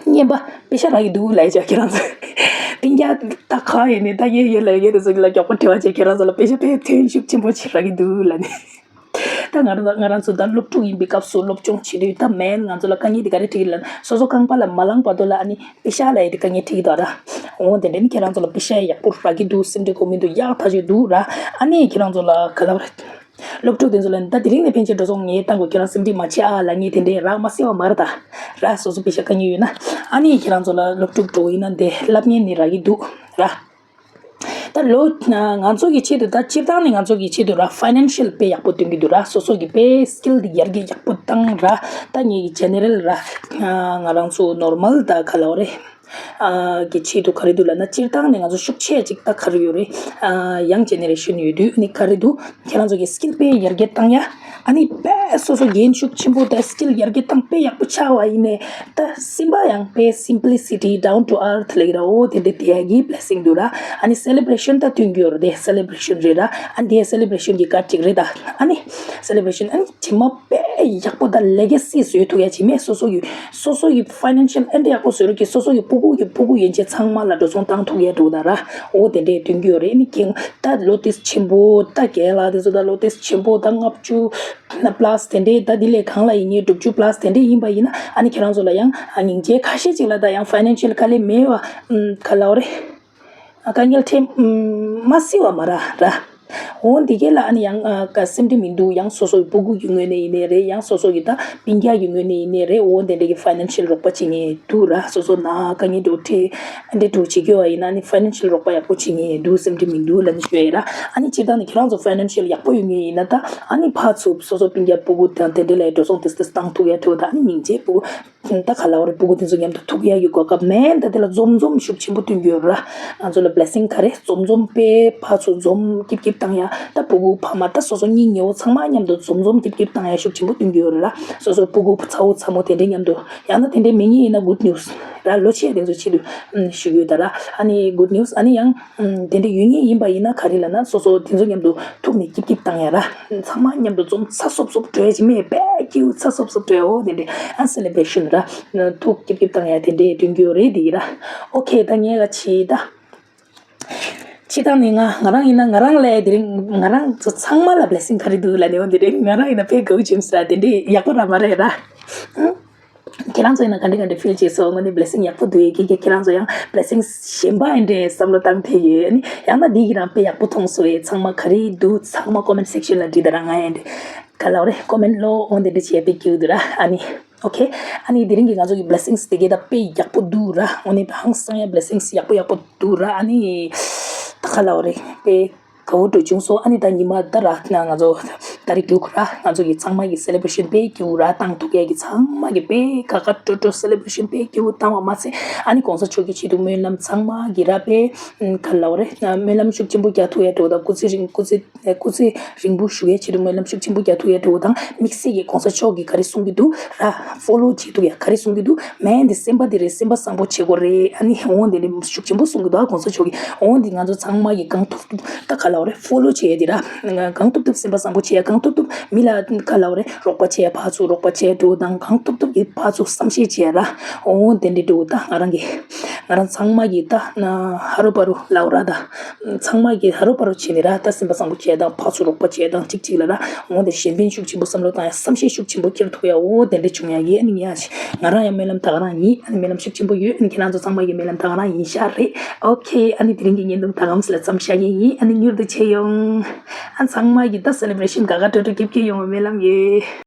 རྔན་པ་པེ་ཤ་རག་གི་འདུག་ལབ་ཡ་ཅག་ཁྱེད་རང་ཚོ། སྤུན་ཀྱག་ད་ག་ཡིན་ནི་ད་ཡེ་ཡེ་ལབ་ཡ་དེ་ཚོ་གི་ལ་མགྱོགས་པོ་དྲི་བ་བྱས། ཁྱེད་རང་ཚོ་ལ་པེ་ཤ་དཔེ་ཐོན་ཤུགས་ཆེན་པོ་ཅིག་རག་གི་འདུག་ལབ་ནི། ད་ང་རང་ང་རང་ཚོ་ད་སློབ་ཕྲུག་ཡིན་པའི་སྐབས་སུ་སློབ་སྦྱོང་བྱེད་དུས་ད་མེན་ང་ཚོ་ལ་དཀའ་ངལ་དེ་ག་རེ་འཕྲད་ཀྱི་ལབ་ན། སོ་སོ་ཁང་པ་ལ་མ་ལངས་བར་དུ་ལ་ཨ་ནི་པེ་ཤ་ལབ་ཡ་དེ་དཀའ་ངལ་འཕྲད་ཀྱི་འདུག་ར། འོ་དེ་འདྲ་ནི་ཁྱེད་རང་ཚོ་ལ་པེ་ཤ་ཡག་པོ་རག་གི་འདུག་སེམས་ཁྲལ་དགོས་མི་འདུག་ཡག་ཐག་ཆོད་འདུག་ར། ཨ་ནི་ཁྱེད་རང་ཚོ་ལ་ག་ལབ་རེད། སློབ་ཕྲུག་དེ་ཚོ་ལ་ད་དེ་རིང་ནས་ཕན་ཆད་འགྲོ་སོང་ངས་བཏང་དགོས། ཁྱེད་རང་སེམས་ཁྲལ་མ་བྱེད་ཨ་ལབ་མཁན་དེ་འདྲས་རག་མ་སྲིད་པ་མ་རེད་ད། ར་སོ་སོ་པེ་ཤ་དཀའ་ངལ་ཡོད་ན། ཨ་ནི་ཁྱེད་རང་ཚོ་ལ་སློབ་ཕྲུག་འགྲོ་ཡིན་ན་དེ་བསླབ་ཉན་ནི་རག་གི་འདུག་ར། ད་ལོ་ང་ཚོ་གི་ཆེད་དུ་ད་སྤྱིར་བཏང་ནས་ང་ཚོ་གི་ཆེད་དུ་ར་financial དཔེ་ཡག་པོ་སྟོན་གི་འདུག་ར། སོ་སོ་གི་དཔེ་skill དེ་ཡར་རྒྱས་ཡག་པོ་བཏང་ར། ད་ངེད་ཀྱི་general ར་ང་རང་ཚོ་normal ད་ག་ལ་བ་རེད། ཨ་གི་ཆེད་དུ་ག་རེ་འདུག་ལབ་ན། སྤྱིར་བཏང་ནས་ང་ཚོ་ཤུགས་ཆེ་ཅིག་ད་ག་རེ་ཡོད་རེད། ཨ་young generation ཡོད་དུས་ནི་ག་རེ་འདུག་ཁྱེད་རང་ཚོ་གི་skill དཔེ་ཡར་རྒྱས་བཏང་ཡ། ཨ་ནི་དཔེ་སོ་སོ་འགན་ཤུགས་ཆེན་པོ་དང་skill ཡར་རྒྱས་བཏང་དཔེ་ཡག་པོ་ཆགས་པ་ཡིན་ནས། ད་སེམས་པ་ཡང་དཔེ་simplicity down to earth ལབ་ཀྱི་ར། འོ་དེ་འདྲ་དེ་ཡ་གི་blessing འདུག་ར། ཨ་ནི་celebration ད་ཐོན་གྱི་ཡོད་རེད་དེ། celebration རེད་ར། ཨ་ནི་དེ་celebration གི་card ཅིག་རེད་ད། ཨ་ནི་celebration ཨ་ནི་རྗེས་མ་དཔེ་ཡག་པོ་ད་legacy བཟོ་ཐུབ་ཡ་ཅིག་མེད། སོ་སོ་ཡི་སོ་སོ་ཡི་financial ཨེ་འདྲ་ཡག་པོ་བཟོ་རོགས་གྱིས། སོ་སོ་ཡི་སྤུ་གུ་ཡི་སྤུ་གུ་ཡན་ཆད་ཚང་མ་ལ་འགྲོ་སོང་བཏང་ཐུབ་ཡ་འདུག་ད་ར། འོ་དེ་འདྲས་སྟོན་གྱི་ཡོད་རེད། ཨ་ནི་ཁྱེད་ད་ལོ་ཏོག་ཙམ་ཆེན་པོ་ད་རྒན་ལགས་དེ་ཚོ་ད་ལོ་ཏོག་ཙམ་ཆེན་པོ་ད་ལྔ་བཅུ་plus དེ་འདྲས་ད་དེ་ལས་གང་ལ་ཡིན་ངེས་དྲུག་ཅུ་plus དེ་འདྲས་ཡིན་པ་ཡིན་ན། ཨ་ནི་ཁྱེད་རང་ཚོ་ལ་ཡང་ཨ་སྙིང་རྗེ། ཁ་ཤས་ཅིག་ལ་ད་ཡང་financial དཀའ་ལས་མེད་པ་ག་ལ་བ་རེད། དཀའ་ངལ་འཕྲད་མ་སྲིད་པ་མ་ར་ར། འོ་འདི་གས་ལ་ཨ་ནི་ཡང་ཨ་ཀ་སེམས་ཁྲལ་མི་འདུག་ཡང་སོ་སོའི་སྤུ་གུ་གི་ངོས་ནས་ཡིན་ནའི་རེད། ཡང་སོ་སོ་གི་ད་སྤུན་ཀྱག་གི་ངོས་ནས་ཡིན་ནའི་རེད། འོ་དེ་འདྲ་གི་financial རོགས་པ་བྱེད་མཁན་འདུག་ར། སོ་སོ་ན་དཀའ་ངལ་འདྲ་འཕྲད་འདྲ་འདྲ་བྱེད་ཀྱི་ཡོད་པ་ཡིན་ན་ཨ་ནི་financial རོགས་པ་ཡག་པོ་བྱེད་མཁན་འདུག་སེམས་ཁྲལ་མི་འདུག་ལབ་ནས་ཞུ་ཡ་ཡིན་ར། ཨ་ནི་སྤྱིར་བཏང་ནས་ཁྱེད་རང་ཚོ་financial ཡག་པོ་ཡོད་མཁན་ཡིན་ན་ད་ཨ་ནི་ཕར་ཚུར་སོ་སོ་སྤུན་ཀྱག་སྤུ་གུ་དང་དེ་འདྲ་ལ་འགྲོ་སོང་ཏོག་ཙམ་བཏང་ཐུབ་ཡ་འདྲ་བོ་ད་ཨ་ནི་སྙིང་རྗེ་སྤུ་གུ། ད་ག་ལ་བ་རེད། སྤུ་གུ་དེ་ཚོ་མཉམ་དུ་ཐུག་ཡ་ཡོད་གོ་སྐབས་མེད། ད་དེ་ལ་འཛོམས་འཛོམས་ཤུགས་ཆེན་པོ་སྟོན་གྱི་ཡོད་ར། ང་ཚོ་ལ་blessing ག་རེ། འཛོམས་འཛོམས་དཔེ་ཕར་ཚུར་འཛོམས་སྐྱིབ་སྐྱིབ་བཏང་ཡ། ད་སྤུ་གུ་ཕ་མ་ད་སོ་སོ་གཉེན་ཉེ་བོ་ཚང་མ་མཉམ་དུ་འཛོམས་འཛོམས་སྐྱིབ་སྐྱིབ་བཏང་ཡ་ཤུགས་ཆེན་པོ་སྟོན་གྱི་ཡོད་ར། སོ་སོ་སྤུ་གུ་ཚ་བོ་ཚ་མོ་དེ་འདྲའི་མཉམ་དུ། ཡང་ན་དེ་འདྲའི་མེད་མཁན་ཡིན་ན་good news ར། ལོ་ཆེ་དེ་ཚོ་ཆེད་དུ་ཞུ་གི་ཡོད་ད་ར། ཨ་ནི་good news ཨ་ནི་ཡང་དེ་འདྲ་ཡོད་མཁན་ཡིན་པ་ཡིན་ན་ག་རེ་ལབ་ན། སོ་སོ་དེ་ཚོ་མཉམ་དུ་ཐུག་ནས་སྐྱིབ་སྐྱིབ་བཏང་ཡ་ར། ཚང་མ་མཉམ་དུ་འཛོམས་ཚ་སོབ་སོབ་འགྲོ་ཡ་ཅིག་མེད་པས། སྐྱིད་ཚ་སོབ་སོབ་འགྲོ་ཡ། འོ་དེ་འདྲའི་ཨ་celebration ར། ཐུག་སྐྱིབ་སྐྱིབ་བཏང་ཡ་དེ་འདྲའི་སྟོན་གྱི་ཡོད་རེད་དེ་ར། ཨོ་ཁེ། ད་ངས་ག་ཕྱི་ད་ཕྱི་ད་ནི་ང་ང་རང་ཡིན་ན་ང་རང་ལས་དེ་རིང་ང་རང་ཚོ་ཚང་མ་ལ་blessing ག་རེ་འདུག་ལབ་ནས། འོ་དེ་རིང་ང་རང་ཡིན་ན་དཔེ་དགའ་བོ་བྱུང་ཟེར་ར། དེ་འདྲའི་ཡག་པོ་ར་མ་རེད་ར། ཁྱེད་རང་ཚོ་ཡིན་ན་ག་འདྲ་ག་འདྲ་feel བྱེད་སོང་། དངོས་གནས་blessing ཡག་པོ་འདུག་ཡེ། ཁྱེད་ཁྱེད་རང་ཚོ་ཡང་blessing གཞན་པ་ཡིན་འདྲའི་བསམ་བློ་བཏང་ཐེ་ཡོད། ཨ་ནི་ཡང་ན་འདི་ཡི་རང་དཔེ་ཡག་པོ་མཐོང་སོང་ཡེ། ཚང་མ་ག་རེ་འདུག་ཚང་མ་comment section ལ་འབྲི་ད་ར། ང་ཡིན་འདྲ་ག་ལ་བ་རེད། comment ལོ་འོ་འདི་འདྲ་བྱས་དཔེ་སྐྱིད་འདུག་ར། ཨ་ནི་okay ཨ་ནི་དེ་རིང་གི་ང་ཚོ་གི་blessings དེ་གས་ད་དཔེ་ཡག་པོ་འདུག་ར། འོ་ནི་ཧང་སང་ཡ་blessings ཡག་པོ་ཡག་པོ་འདུག་ར། ཨ་ནི་ད་ག་ལ་བ་རེད། དཔེ་དགའ་བོ་འདྲ་བྱུང་སོང་། ཨ་ནི་ད་ཉི་མ་ད་ར་ན་ང་ཚོ་ ད་རེས་རྒྱུགས་ར། ང་ཚོ་གི་ཚང་མ་གི་སེ་ལེ་བྷ་རེ་ཤན་དཔེ་སྐྱིད་པོ་ར་བཏང་ཐུབ་ཡ་གི། ཚང་མ་གི་དཔེ་དགའ་དགའ་སྤྲོ་སྤྲོ་སེ་ལེ་བྷ་རེ་ཤན་དཔེ་སྐྱིད་པོ་བཏང་བ་མ་ཚད། ཨ་ནི་གོང་ས་མཆོག་གི་ཆེད་དུ་སྨོན་ལམ་ཚང་མ་གི་ར་དཔེ་ག་ལབ་རེད། སྨོན་ལམ་ཤུགས་ཆེན་པོ་རྒྱག་ཐུབ་ཡ་འགྲོ་དང་། སྐུ་ཚེ་རིང་སྐུ་ཚེ་སྐུ་ཚེ་རིང་པོ་བཞུགས་ཡ་ཆེད་དུ་སྨོན་ལམ་ཤུགས་ཆེན་པོ་རྒྱག་ཐུབ་ཡ་འགྲོ་དང་། དམིགས་བསལ་གྱི་གོང་ས་མཆོག་གིས་ག་རེ་གསུང་གི་འདུག་ར། ཕོ་ལོ་བྱེད་ཐུབ་ཡ་ག་རེ་གསུང་གི་འདུག་མན་འདི་སེམས་པ་འདི་རེད། སེམས་པ་བཟང་པོ་བྱེད་དགོས་རེད། ཨ་ནི་འོ་འདི་ནི་ཤུགས་ཆེན་པོ་གསུང་གི་འདུག་ཨ། གོང་ས་མཆོག་གིས་འོ་འདི་ང་ཚོ་ཚང་མ་གིས་གང་ཐུབ་ཐུབ་ད་ག་ལབ་རེད། ཕོ་ལོ་བྱེད་ཡ་འདི་ར། གང་ཐུབ་ཐུབ་སེམས་པ་བཟང་པོ་བྱེད་ཡ། གང་ཐུབ་ཐུབ་མི་ལ་ག་ལབ་རེད། རོགས་པ་བྱེད་ཡ་ཕར་ཚུར་རོགས་པ་བྱེད་ཡ་འགྲོ་དང་། གང་ཐུབ་ཐུབ་ཀྱིས་ཕར་ཚུར་བསམ་ཤེས་བྱེད་ཡ་ར། འོ་དེ་འདྲ་འགྲོ་ད་ང་རང་གི་ང་རང་ཚང་མ་གིས་ད་ན་ཧ་རུ་པ་རུ་ལབ་ར། ད་ཚང་མ་གིས་ཧ་རུ་པ་རུ་བྱས་ནས་ར། ད་སེམས་པ་བཟང་པོ་བྱས་དང་། ཕར་ཚུར་རོགས་པ་བྱས་དང་། གཅིག་གཅིག་ལ་ར། འོ་དེ་གཞན་ཕན་ཤུགས་ཆེན་པོ་བསམ་བློ་བཏང་ཡ། བསམ་ཤེས་ཤུགས་ཆེན་པོ་འཁྱེར་ཐུབ་ཡ། འོ་དེ་འདྲ་བྱུང་ཡ་གི་ཨ་ནི་ཡ་ཞིག་ང་རང་ཡང་སྨོན་ལམ་ད་ག་རང་ཡིན། ཨ་ནི་སྨོན་ལམ་ཤུགས་ཆེན་པོ་ཡོད། ཨ་ནི་ཁྱེད་རང་ཚོ་ཚང་མ་གི་སྨོན་ལམ་ད་ག་རང་ཡིན་ཤག་རེད། ཨོ་ཁེ། ཨ་ནི་དེ་རིང་གི་བརྙན་ཐུང་ད་གམ་སི་ལ་ཙམ་བཞག་གི་ཡིན། ཨ་ནི་མྱུར་དུ་མཇལ་ཡོང་། ཨ་ཚང་མ་གི་ད་སེ་ལེ་བྷ་རེ་ཤན་དགའ་དགའ་སྤྲོ་སྤྲོ་སྐྱིད་སྐྱིད་ཡོང་བའི་སྨོན་ལམ་ཡོད།